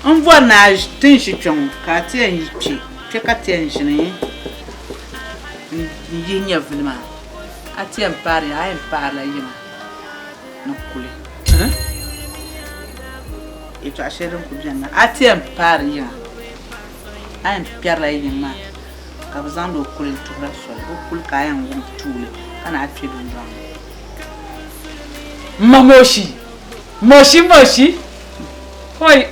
m bɔri ni a ti n ʒi kpe ŋɔ ka a ti yɛn yi kpe, kpe ka ti yɛn ʒini n-yihi nyɛvili maa. A ti yɛn paari ya, a yɛn paarila yiŋa ni kuli. Yɛtɔɣ shɛli din kuli beni maa, a ti yɛn paari yiŋa, a yɛn kpɛrila yiŋ maa ka bɛ zaŋdi o kuli n-tuhiri a soli. O kuli ka a yɛn wum tuuli ka naan kpe dundɔŋ ni. M ma Moshi! Moshi Moshi! Hoi!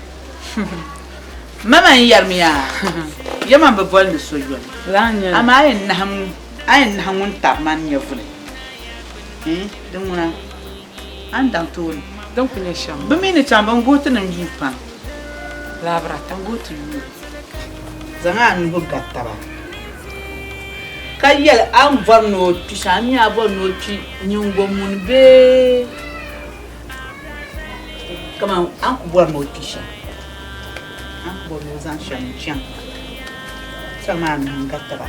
Mama n yɛrimi yaa, yɛma m bi boli ni so yoli, amaa a yɛn nahim a yɛn nahim ŋun tabi ma n nyɛvuli. Eeh din ŋuna a ni daŋ tooni. Din ku nyɛ shɛm. Bɛ mi ni chaŋ bɛ ni guhi ti nim yuui pam. Laabirata. Bɛ guhi ti yuui. Zaŋ a nuhi ga taba ka yɛli a ni bɔri ni o kpi shɛm, a mi a bɔri ni o kpi nyiŋgo muni bee kaman a ni ku bɔri ni o kpi shɛm, a ni ku bɔri ni o zaŋ shɛm n-chaŋ. Zaŋm a nuhi n-ga taba.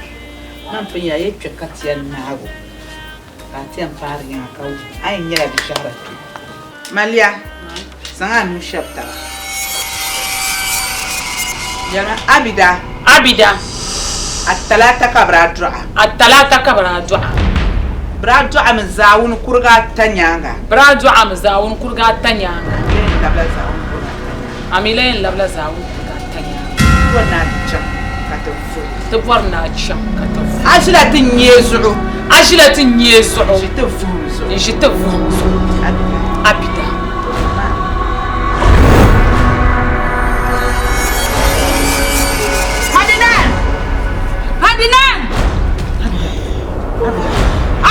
Man pun ya yi kpe ka ti yɛn naag o, ka a ti yɛn paari yiŋa ka wum a yɛn nyɛla di shɛhira kpe. Maliya, zaŋ a nuu shɛbi taba. Yɛlimi, Abida. Abida. Atalaata ka bɛ daa dɔɣi a. Atalaata ka bɛ daa dɔɣi a. Bɛ daa dɔɣi mi zaawuni kuriga ata nyaaŋa. Bɛ daa dɔɣi mi zaawuni kuriga ata nyaaŋa. A mi lahi yɛn labila zaawuni kuriga ata nyaaŋa. A mi lahi yɛn labila zaawuni kuriga ata nyaaŋa. Ti bɔri ni a chaŋ ka ti vuhi. Ti bɔri ni a chaŋ ka ti vuhi. A ʒila ti nyee zuɣu. A ʒila ti nyee zuɣu. N-ʒi ti vuhim zuɣu. N-ʒi ti vuhim zuɣu. Abida. Abida. Adnan! Adnan!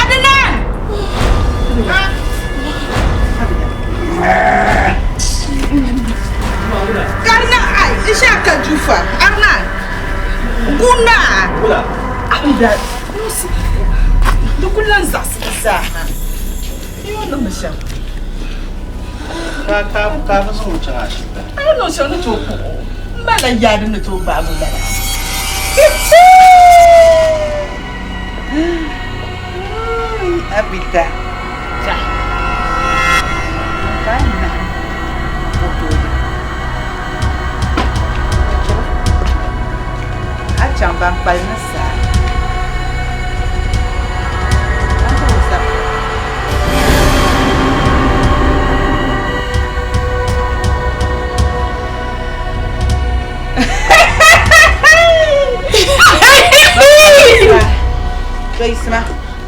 Adnan! Karina ai, isha ka jufa. Arna. Guna. Abida. Di kuli lan zaɣisi zaa. Yo niŋ shɛm. Ka ka ka bi zaŋ o chaŋ ashibiti. A yi niŋ shɛm ni tooi kpuɣi o. M ba la yaa din ni tooi gbaagi o lala. Abida. Ja. Ka a nahim o tooni. A chaŋ ban kpalim ni saa.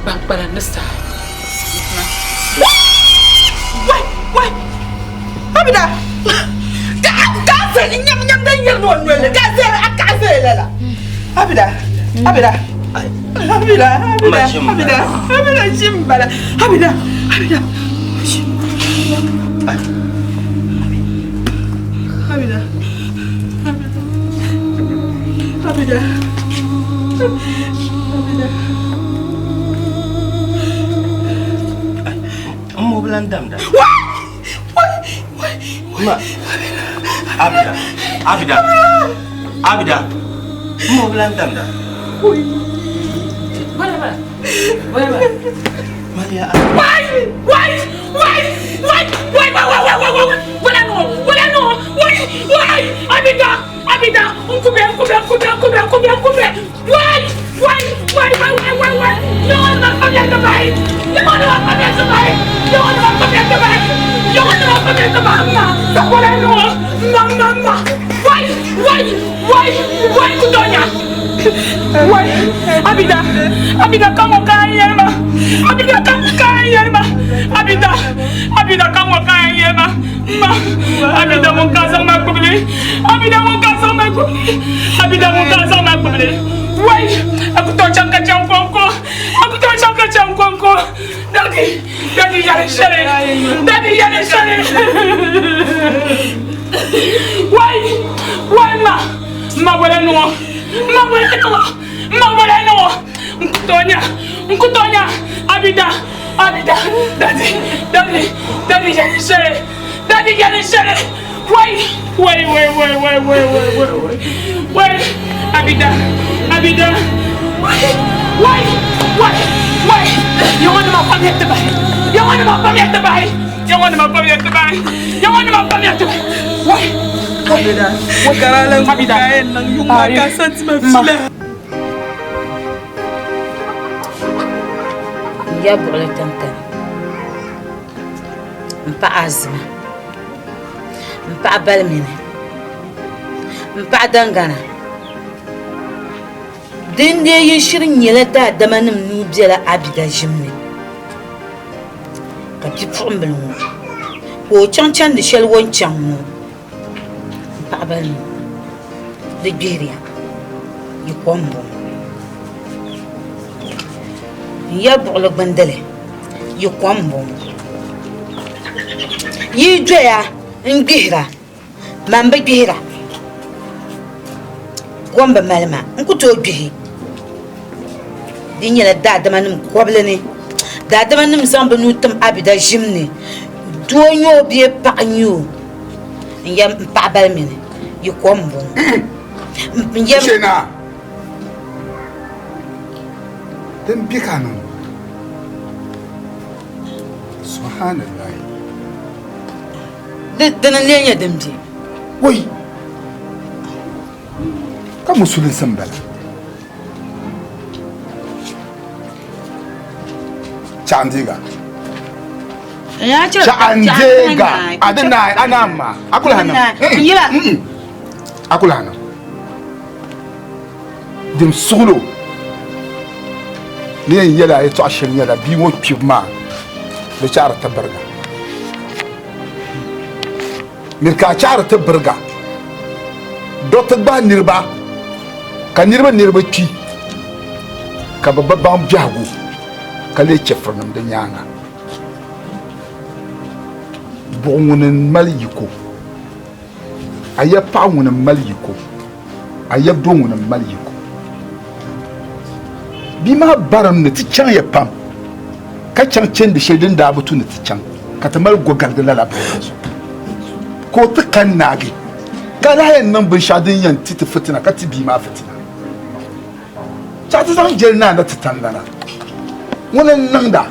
Ban kpalim ni saa. Wai, wai. Abida. Ka ka zali nyam nyam dan yɛri ni o noli ka zali a ka zali lala. Abida. Abida. Abida, Abida, Abida, Abida ʒim bala. Abida, Abida. Abida. Abida. Abida. N mo bi lan damda. Ma. Abida. Abida. Abida. N mo bi lan damda. Maria. Wai! Wai! Wai! Wai! Wai! Wai! Wai! Wai! Wai! Wai! Wala no! Wala no! Wai! Wai! Abida! Abida! Nkube! Nkube! Nkube! Nkube! Nkube! Nkube! Wai! Wai! Wai! Wai! Wai! Wai! Wai! Yawan ma pamia tabai! Yawan ma pamia tabai! Yawan ma pamia tabai! Yawan ma pamia tabai! Ma! Wala no! Ma! Ma! Ma! Wai! Wai! Wai! Wai! Kutonya! Wai! Abida! Abida kango kayema! Abida kango kayema! Abida! Abida kango kayema! Ma! Abida mun ka ma gbubili! Abida mun ka ma gbubili! Abida mun ka ma gbubili! Wai! Akuto chanka chankonko! Akuto chanka chankonko! Daddy! Daddy yare shere! Daddy yare shere! Wai! Wai ma! Ma wala no! Ma wala no! Ma wala no! Nkutonya! Nkutonya! Abida! Abida! Daddy! Daddy! Daddy yare shere! Daddy yare shere! Wai! Wai wai wai wai wai wai wai wai! Wai! Abida! Abida! Wai! Wai! Wai! Wai! You want ma famille te bahi! You want ma famille te bahi! You want ma famille te bahi! You want ma famille te bahi! Wai! Abida. Karala Abida. Yunwa ka santi ma fila. N ya buɣili tiŋkani n paɣa Azima n paɣa Balimini n paɣa Dangana din dee yi shiri nyɛla daadamanim nuu bela Abida ʒim ni ka bipuɣimbila ŋɔ ka o chaŋ chandi shɛli o ni chaŋ ŋɔ n paɣa Balimini di gbihiriya yi kom m-bɔŋɔ n ya buɣili gbundili yi kom m-bɔŋɔ yi doya n-gbihira man bi gbihira kom bi mali ma n ku tooi gbihi di nyɛla daadamanim kɔbili ni daadamanim zaŋ bɛ nuu tim Abida ʒim ni doo n-nyɛ o bee paɣa n-nyɛ o n ya m paɣa Balimini yi kom m-bɔŋɔ n ya Shena. Din be ka a niŋ Subhanallahi. Dini n-lee nyɛ din be? Woi! Ka musulinsi m-bala. Chaɣindeega. Chaɣindeega. A di naai, a naan maa. A ku lahi niŋ. A ku lahi niŋ. Din suɣilo ni yɛn yɛli a yɛtɔɣ shɛli nyɛla bia ŋɔ kpibu maa di chaɣiri ti biriga. Miri ka a chaɣiri ti biriga dɔti gbahi niriba ka niriba niriba kpi ka bɛ bi baŋ biɛhigu ka leei chɛfirinim di nyaaŋa. Buɣ ŋuni m-mali yiko, a ya paɣ ŋuni m-mali yiko. A yab doo ŋuni m-mali yiko. Bia maa barim ni ti chaŋ ya pam, ka chaŋ chandi shɛli din daa bi tu ni ti chaŋ, ka ti mali gɔgaligi lala bini zuɣu. Ka o ti kani naagi, ka lahi yɛn niŋ binshɛɣu din yɛn ti ti fitina ka ti bia maa fitina. Chaɣ ti zaŋ jɛli naa na ti tandana. Ŋuni n-niŋda,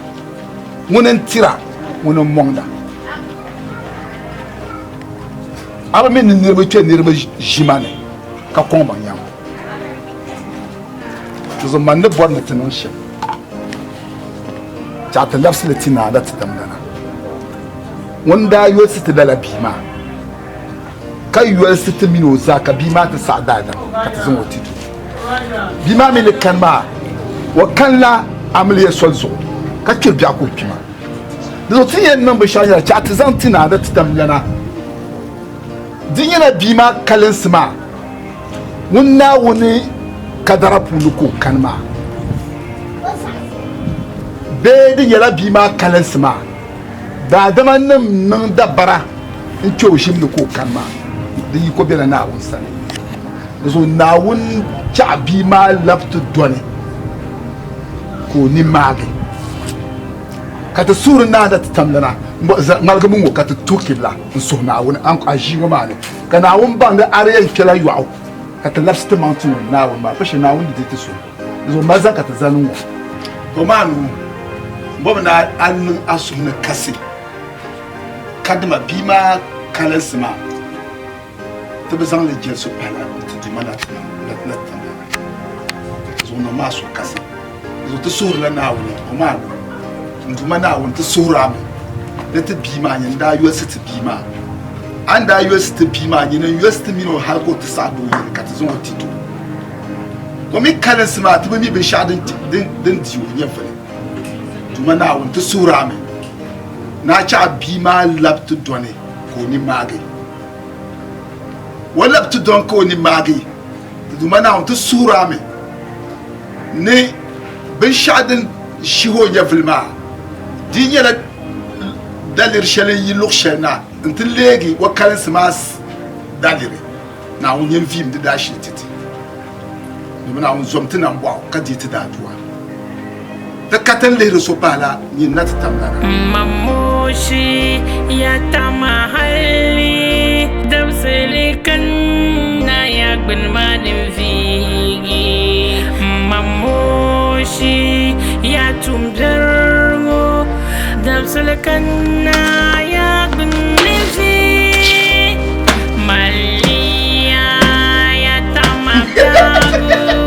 ŋuni n-tira, ŋuni m-mɔŋda. A bi mi ni niriba kpe niriba ʒima ni ka kɔŋ ba nyaŋ. Di zuɣu man ni bɔri ni ti niŋ shɛm, chaɣ ti labisi li ti naa la ti damdana ŋun daa yolisi ti lala bia maa, ka yolisi ti min o zaa ka bia maa ti saɣi daadam ka ti zaŋ o ti duu. Bia maa mi ni kani maa, o kanila amiliya soli zuɣu ka kpiri biɛɣu ka o kpi maa. Di zuɣu ti ni yɛn niŋ binshɛɣu nyɛla chaɣ ti zaŋ ti naa la ti damdana. Di nyɛla bia maa kalinsi maa ŋun Naawuni kadara puuni ka o kani maa bee di nyɛla bia maa kalinsi maa daadama nim niŋ dabara n kpe o ʒim ni ka o kani maa, di yiko bela Naawuni sani. Di zuɣu Naawuni chaɣ bia maa labi ti dɔni ka o ni maagi. Ka ti suhuri Naa ti tamdana ŋmaligimi ŋɔ ka ti tuhi kibila n-suhi Naawuni a ʒii ŋɔ maa ni, ka Naawuni baŋ ni a di yɛn kpɛla yɔɣu ka ti labisi ti maŋ ti ŋun Naawuni maa, pishi Naawuni di deei ti suhigu. Di zuɣu mali zaŋ ka ti zani ŋɔ. To maa nuu, m bɔmi ni a niŋ a suhu ni kasi kadama bia maa kalinsi maa ti bi zaŋ li jɛli so pahila ti Duuma na ti tamdana. Di zuɣu niŋmi a suhu kasi. Di zuɣu ti suhirila Naawuni, o maa nuu, n Duuma Naawuni, ti suhir a mi ni ti bia maa, nyini n-daa yolisi ti bia maa. A ni daa yolisi ti bia maa, nyini n-yolisi ti min o hal ka o ti saɣi doo yɛli ka ti zaŋ o ti ti o. O mi kalinsi maa, ti bi mi binshɛɣu din di o nyɛvili. Duuma Naawuni, ti suhir a mi ni a chɛ a bia maa lab ti dɔni ka o ni maagi. O lab ti dɔni ka o ni maagi. Ti Duuma Naawuni, ti suhir a mi ni binshɛɣu din shihi o nyɛvili maa di nyɛla daliri shɛli n-yi luɣ shɛli na nti leegi o kalinsi maa daliri. Naawuni nyɛ n-viim di daashili ti ti, domin Naawuni zom ti nambɔɣu ka deei ti daadua. Ti ka ti ni lihiri so pahila nyin na ti tam lana. Mamoshi ya tama hali dabisili kanna ya gbini maa din viigi. Mamoshi ya tuumbiɛri ŋɔ dabisili kanna ya gbini viigi. Maliya ya tama biɛhigu.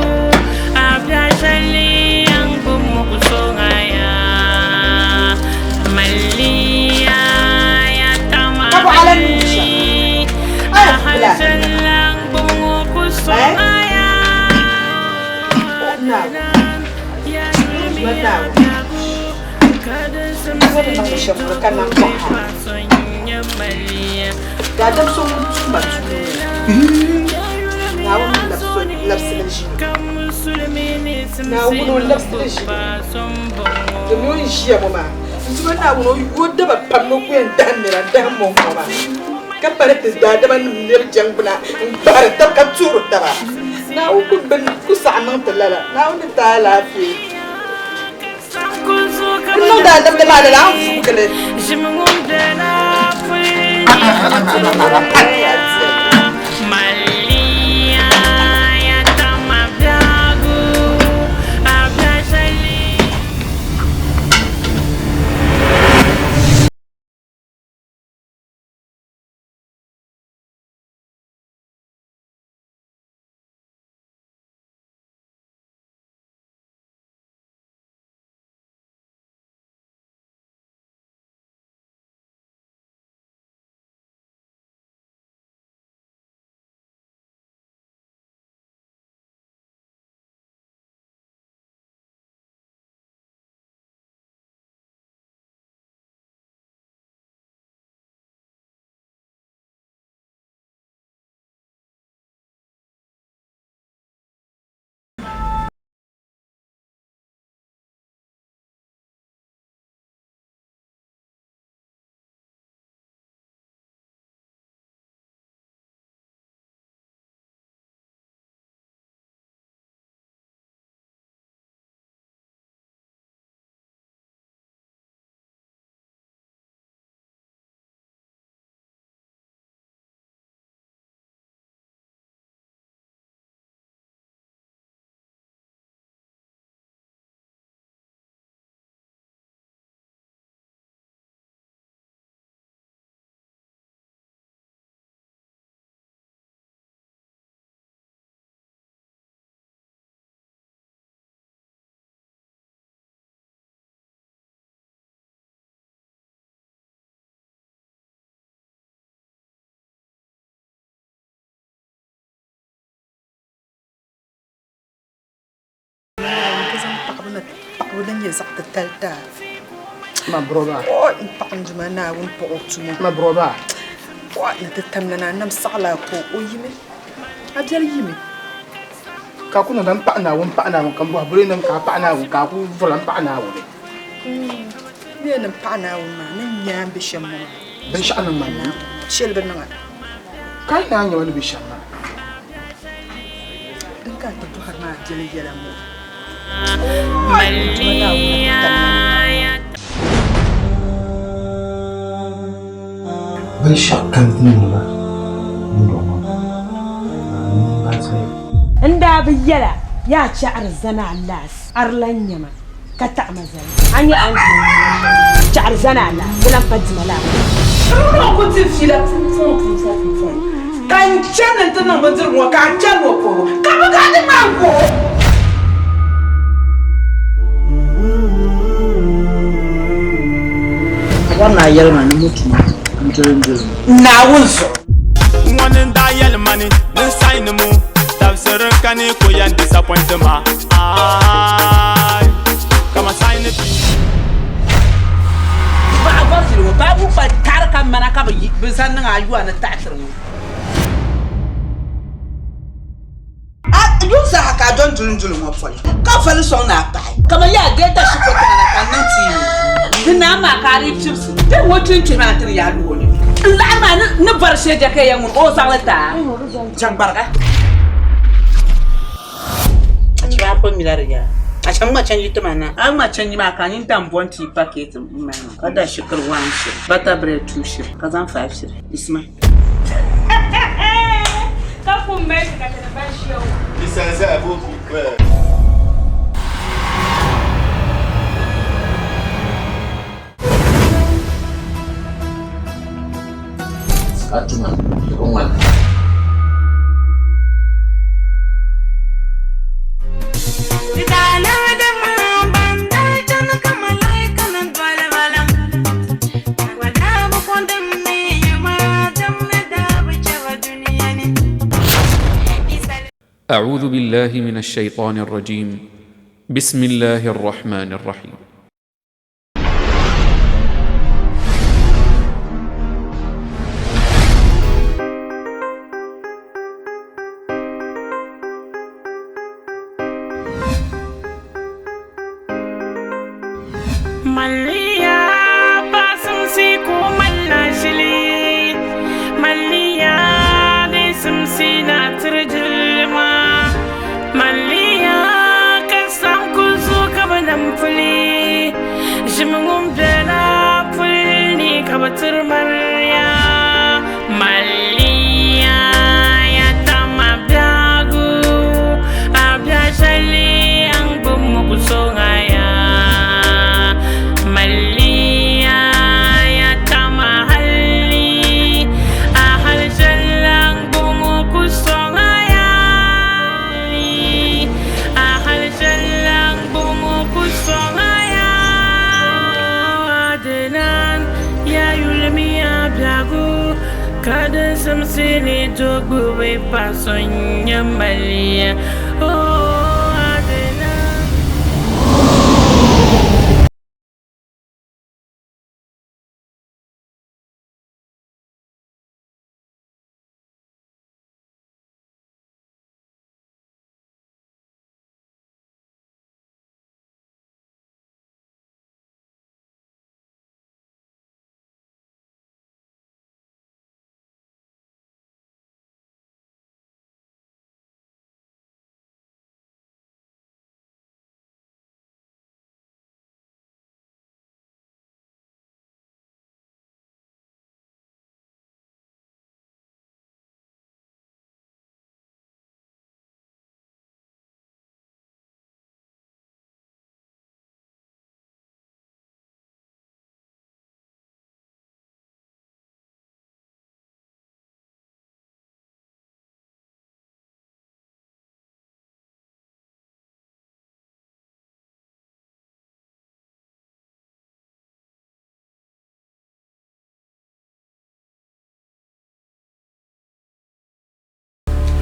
Daadam so ŋun tum ma tuuni Naawuni labisili ʒili. Naawuni o labisili ʒili domi o ni ʒiya ŋɔ maa n tuma Naawuni o yo daba pam ni o ku yɛn dahim nira n-dahim o ŋɔ maa ka pa ni ti daadama nim lɛbi jɛŋgbuna n-gbahiri taba ka tuhiri taba Naawuni ku bini ku saɣi niŋ ti lala Naawuni ni ti a alaafee n niŋ daadamda maa lala a ni vuugi li. o lan nyɛ zaɣ titali ti a. Ma broba. Oi, m paɣa n Duuma Naawuni paɣ o tumo. Ma broba. Oi, ni ti tamlana a nam saɣila a ko o yimi. A biɛli yimi. Ka a ku niŋda m paɣi Naawuni, m paɣi Naawuni, ka m bɔhi boli niŋ ka a paɣi Naawuni, ka a ku vurila m paɣi Naawuni. N yɛn ni m paɣi Naawuni maa, ni n nya a ni be shɛm ŋɔ maa. Binshɛɣu niŋ ma ni. Shɛli bi niŋ a. Ka a yi naan nya ma ni be shɛm maa. Din ka a ti bɔhiri ma a biɛli yɛla ŋɔ. Binshɛɣu kam ti niŋ ba dundɔŋ ŋɔ ni. N daa bi yɛl a, Yaa chaɣiri zani a laas, a di lan nya ma, ka taɣi ma zali. A nya a ni chaɣiri zani a laas, di lan pa dima laa. N ku ti fiila pumpɔŋ pumpɔŋ pumpɔŋ, ka n chani nti niŋ bindirigu ŋɔ ka a chɛli o puhibu, ka bɛ ka di ŋmani ku o. A bɔri ni a yɛli ma ni mutu ma n-doli n-doli ma. Naawuni zuɣu. Ŋɔni n-daa yɛli ma ni ni n saɣi mu dabisiri kani ko yɛn disappoint ma aai kama saɣi ni bia. Paɣa bɔri ʒili ŋɔ baabu kpa tari ka mana ka bɛ zaŋ niŋ a yua ni taɣisiri ŋɔ. A yuŋ saha ka a dɔni duli n-duli ŋɔ pɔli, ka vali sɔŋ ni a paɣi. Kaman yaa deei da shikɔr tiŋa na ka n niŋ tii ni. Di naai maa ka a dii chibisi bɛ ŋɔ kpiŋkpi maa tiri yaa luɣ o ni. N laɣim maa ni bɔri shee jɛkɛya ŋun o zaŋ li ti a jɛŋgbariga. A chɛ a pun mila di yaa. A chɛ ŋma chenji ti ma na. A ŋma chenji maa ka a nyin dam bɔnti paketi m-mali ma ka da shikiri 1 shiri, butter bread 2 shiri ka zaŋ 5 shiri. Isma. Ka tuma di bi ŋmani. أعوذ بالله من الشيطان الرجيم بسم الله الرحمن الرحيم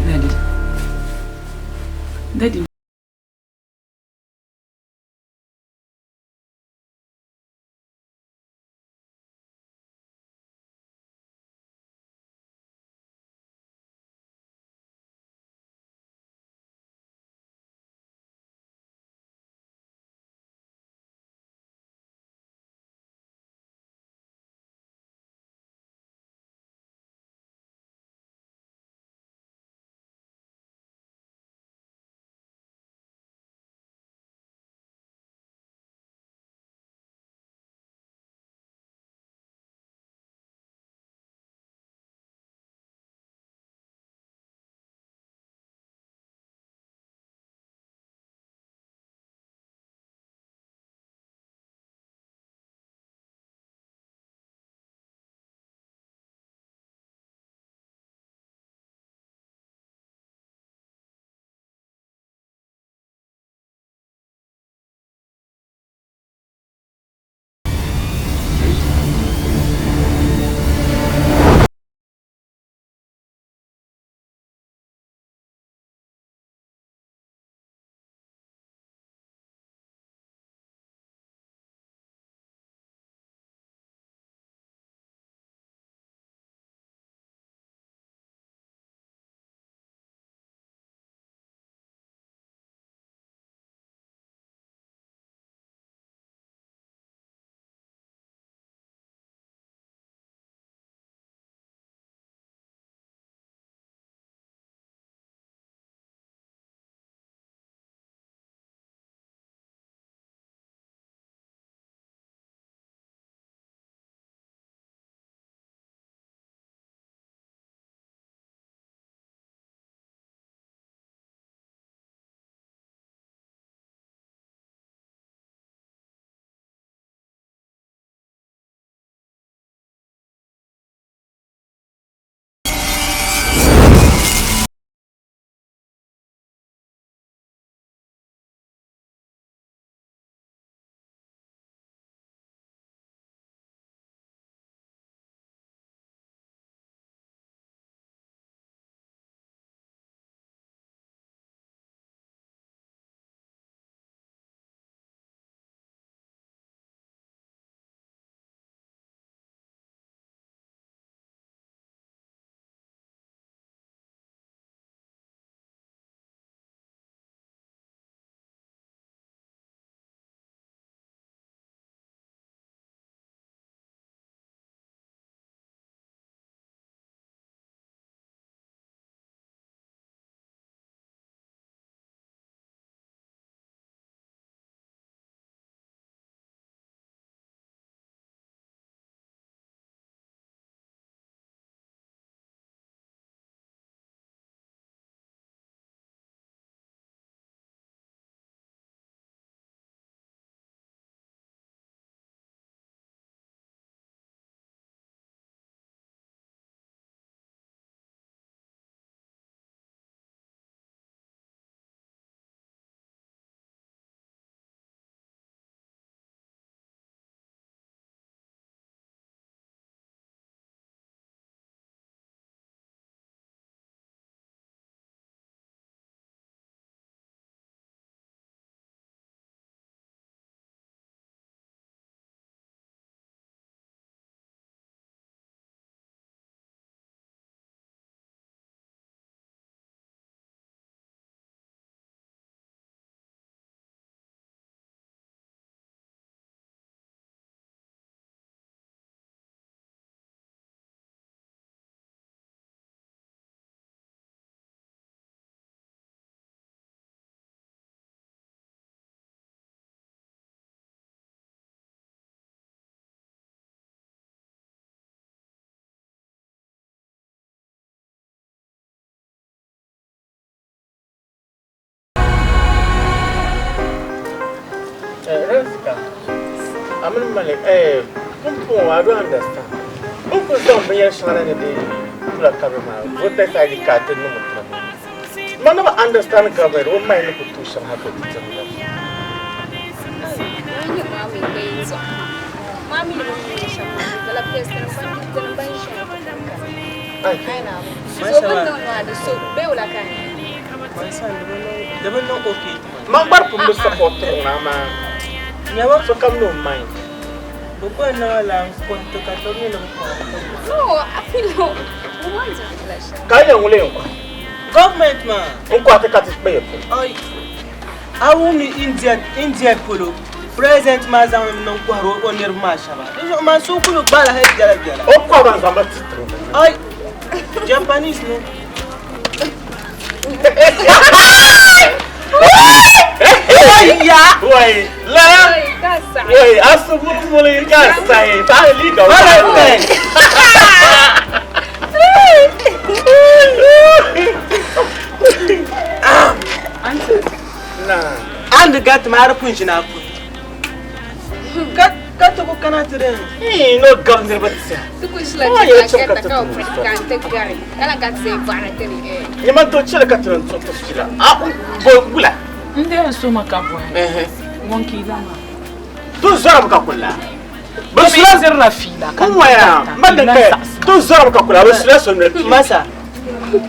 Daddy. Daddy. Yɛlimaŋli, eh, pumpɔŋɔ I don't understand. Bɛ kuli zaŋ binyɛr shɛŋa na ni di tula kabiri maa, voters ID card ti niŋ tuma maa. Man na bi understand government o mind ni ku tuui shɛm hali ka o ti tiri niriba. Man gba di pun bi support ŋuna amaa Nyama sokam ni o mind. Bɛ kɔhi niŋ la n-kɔhiti ka ti mi ni bɛ kɔhi. Ka a yɛn ŋuli yɛn kɔhi? Government maa. N kɔhi ti ka ti kpa ya polo. Oi, a wum ni India, India polo president maa zaŋ li niŋ kɔhiri o niriba maa shɛba. Di zuɣu maa so kuli gbaala hali biɛla biɛla. O kɔhi ban zaŋ ba ti tiŋ. Oi, Japanese no. Ya! Wai, la! Wai, asu mulmuli ka sai, ta li ga. Valentine. Na. An di gati maa di pun ʒini a puli. Ka ka ti ku kana ti din. Ii, no gab niriba ti. Ti ku ʒila Oh, kpe ya ka chim ka gata ti ka tum bi ka n ti gari ka lan ka ti say bɔɣiri ti ni eh. Nyama to chɛli ka ti ni tuɣi ti fiila. A bo wula. N dee n soma ka bɔhi ŋun ka i la maa. Tu zɔrimi ka kuli la. Bɛ Bɛ sula dirila fiila ka N waya ma din kaya tu zɔrimi ka kuli la bɛ sula so noli pio. Masa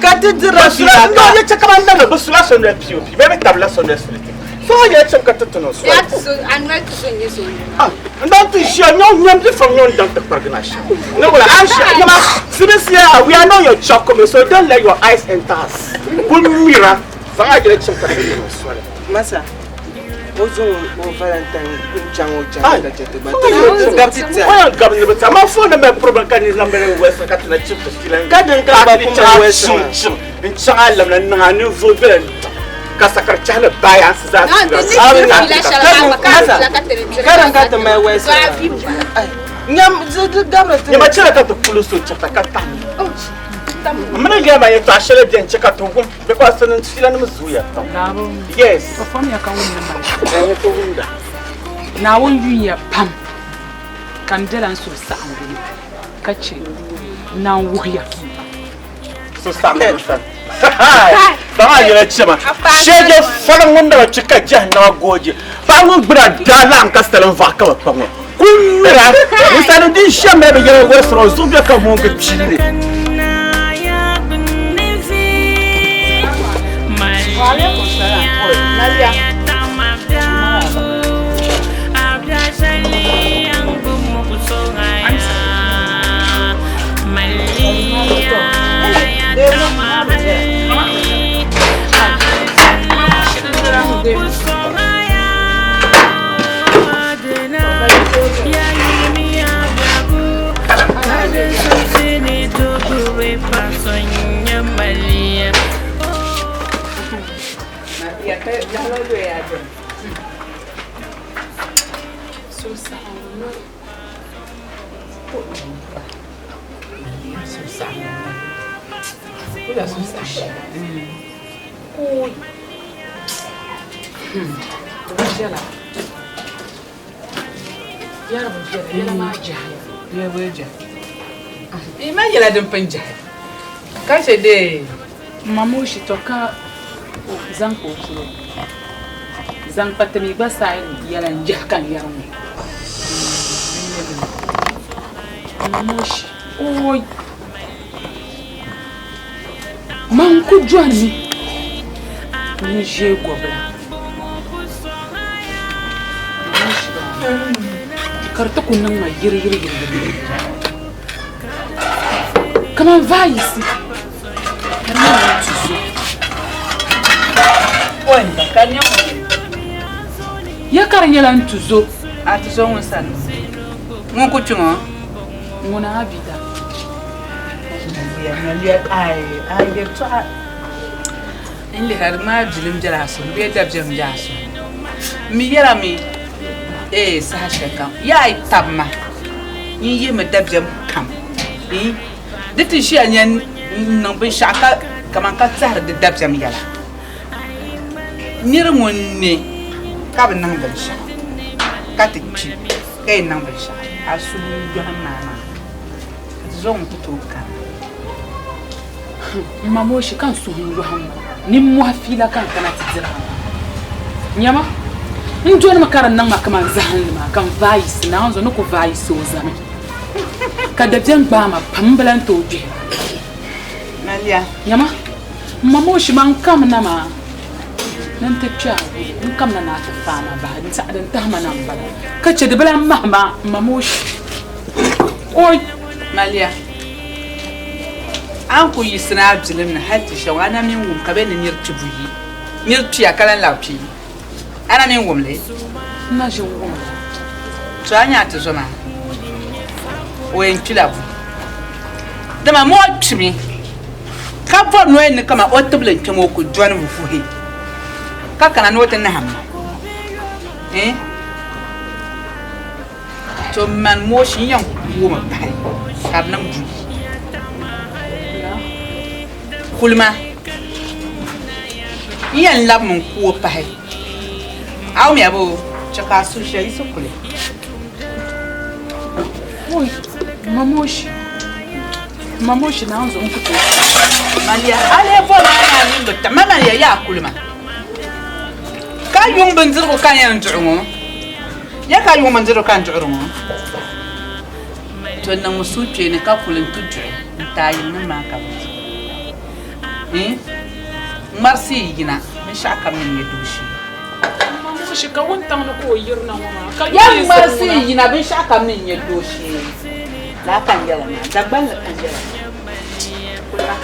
ka ti dirila Bɛ sula fiila no ka. ya chɛ ka ban dami bɛ sula so noli pio pio bɛ bɛ tabila so noli suli ti. So ŋɔ nyɛla chɛm ka ti ti niŋ Ya soli. ti so a noli ti so n-nyɛ so noli maa. N daŋ ti ʒiya nyɔŋ nyam di fam nyɔŋ daŋ ti kparigi na shɛm. Ni wula a ʒiya nyama Sibisia we are not your chɔkumi so don't let your eyes enter us. Kul mira zaŋ a jɛla chɛm ka ti niŋ soli. Masa o zaŋ o Valentine n chaŋ o chaŋ ka chɛ ti gba Ti gabi ti tiɛha. O yɛn gabi niriba tiɛha. Man phone ni mali problem ka niriba mali wɛsi ka ti na chim ti fiila. Ka din ka gba ku mali wɛsi maa. Chim n chaŋ a lamina n niŋ a ninvuɣu biɛla ka sakari chahi ni baai ansi zaa Na ti ni diri fiila shɛli maa gba ka a dila ka ti ni diri Ka din ka ti mali wɛsi So a maa. vi m-bala. Nyam di gabiri ti. Nyama chɛla ka ti kuli so chɛta ka tahi. M mini yɛli ma yɛltɔɣa shɛli bɛni chɛ ka ti wum because ti fiila nim zooya pam. Yes. O fomya ka wum ni mali. Ɛɛ ti wumda. Naawuni yunya pam ka n bela n suhu saɣiŋgu ni ka chɛ n naan wuhiya. So saɣiŋgu sani. Baŋ a yɛla chɛma. Shɛjɛ fali ŋun daba kpi ka jahannama gooji. Paɣa ŋun gbuna daa laɣim ka salim vaɣa ka bi kpa ŋɔ. Kul mira ninsalinim din shɛm mali binyɛra wolisira o zuɣu be ka moongu piili. Ma nyɛla din pun jahi ka chɛ dee ma mo shitɔ ka zaŋ kpa o polo zaŋ kpa ti mi gba saai yɛla n jahi ka n yɛri ŋɔ ma moshi ooi man ku dɔnimi n ʒe gɔbila ka di ti ku niŋ ma yiri yiri yiri yiri kaman vaayisi ka di nyɛla ti zo ya ka di nyɛla n ti zo a ti zo ŋun sani ŋun ku kpi ŋɔ ŋuna abida yɛltɔɣa n lihira di maa bilim biɛla a suhu bee dabiɛm bɛ a suhu n mi yɛrimi ee saha shɛli kam yaa yi tabi ma n yihimi dabiɛm kam di ti ʒiya nya n niŋ binshɛɣu ka kaman ka tɛhiri di dabiɛm yɛla nir ŋun ne ka bi niŋ binshɛɣu ka ti kpi. Ka yɛn niŋ binshɛɣu, a suhu yɔhim ma maa, ka ti zo ŋun ku tooi kana. M ma Moshi, ka n suhu yɔhim ma, nimmɔhi fiila ka n kana ti diri a maa. Nyama, n dolimi ka di niŋ ma kaman zahinli maa, ka n vaai yiɣisi Naawuni zuɣu ni ku vaai yiɣisi o zani, ka dabiɛm gbaai ma pam, m bi lan tooi gbihira. Maliya. Nyama, m ma Moshi, man kamina maa ni n ti kpe a yuli, n kamina ni a ti faai ma bahi, n tɛha din tahi ma na m-bala, ka chɛ di bi lan mahi ma, m ma Moshi. Oi! Maliya, a ni kul yiɣisina a bilim ni hal ti shɛm, a na mi n-wum ka bɛ ni nir kpi buyi, nir kpiya ka lan labi kpi. A na mi n-wum li? N na ʒi n-wum li. To a nya a tizo maa, o yɛn kpila buyi. Dama ma o kpimi ka bɔri ni o yɛn ni kaman o tibili n-kpɛm o ku dɔni vuhi ka kana ni o ti nahim ma. Eh? To man Moshi n yɛn kuomi pahi ka di niŋ buyi. Kulima n yɛn labimi n kuo pahi. A wumya boo? Chɛ ka a suhu shɛli yiɣisi kuli. Oi, Mamoshi. Mamoshi naan zuɣu n ku tooi. Maliya, a lee bɔri ma ni a mini bi ta ma maliya yaa kulima. Ka yuŋ bindirigu ka n yɛn duɣi ŋɔ? Ya ka yuŋ bindirigu ka n duɣiri ŋɔ? To niŋmi suhukpeeni ka kuli nti duɣi n-ti a yiŋnim maa ka bɛ di. Ŋmarisi yi yina, binshɛɣu kam ni nyɛ dooshee. Mamoshi, ka wuntaŋ ni ka o yirina ŋɔ maa, ka Ya yuŋ ŋmarisi ŋuna. yi yina, binshɛɣu kam ni nyɛ dooshee. Lala ka n yɛla maa, Dagbanli ka n yɛla maa. Kulima.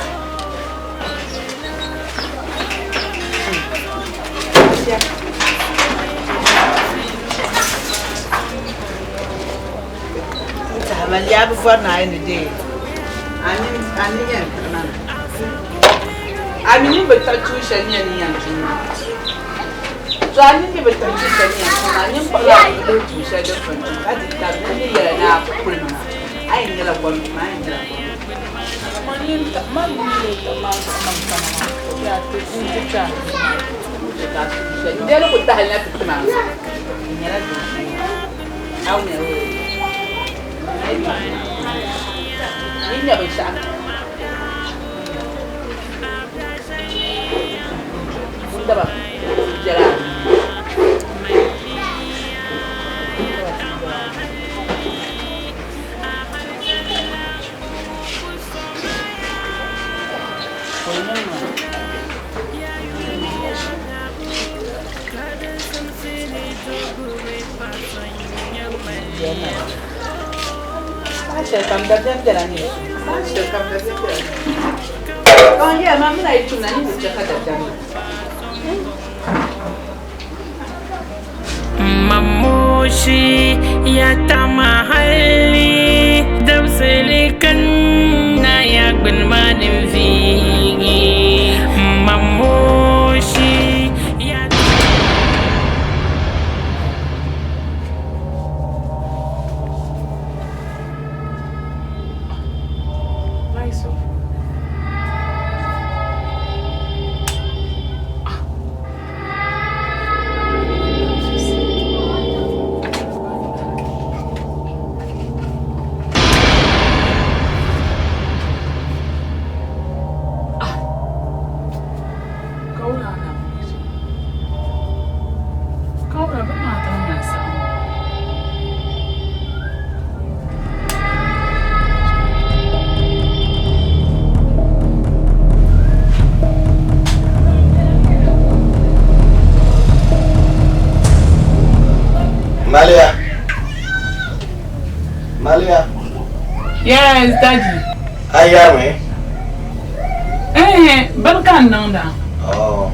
A mi ni bi taɣi tuun shɛli nyɛ ni yɛn tum maa. To a ni mi bi taɣi tuun shɛli ni yɛn tum maa, nyin kpuɣila a lihi tuun shɛli din pun tum ka di tabi ni ni yɛli ni a kuli ma maa, a yɛn nyɛla gomdi maa, a yɛn nyɛla gomdi. N deli ku tahili na ti tum a, di nyɛla dooshee. A wumya o? Yi nya binshɛɣu Wundaba biɛla Saha shɛli kam dabiɛm bela ni saha shɛli kam dabiɛm bela ni ka n yɛli ma mina yi tumda ni ku chɛ ka dabiɛm na. Mamoshi ya tama hali dabisili kanna ya gbuni maa din viigi Mamoshi ya. Malia. Malia. Yes, Daddy. A yarimi? Eh, bini ka n niŋda. Oh.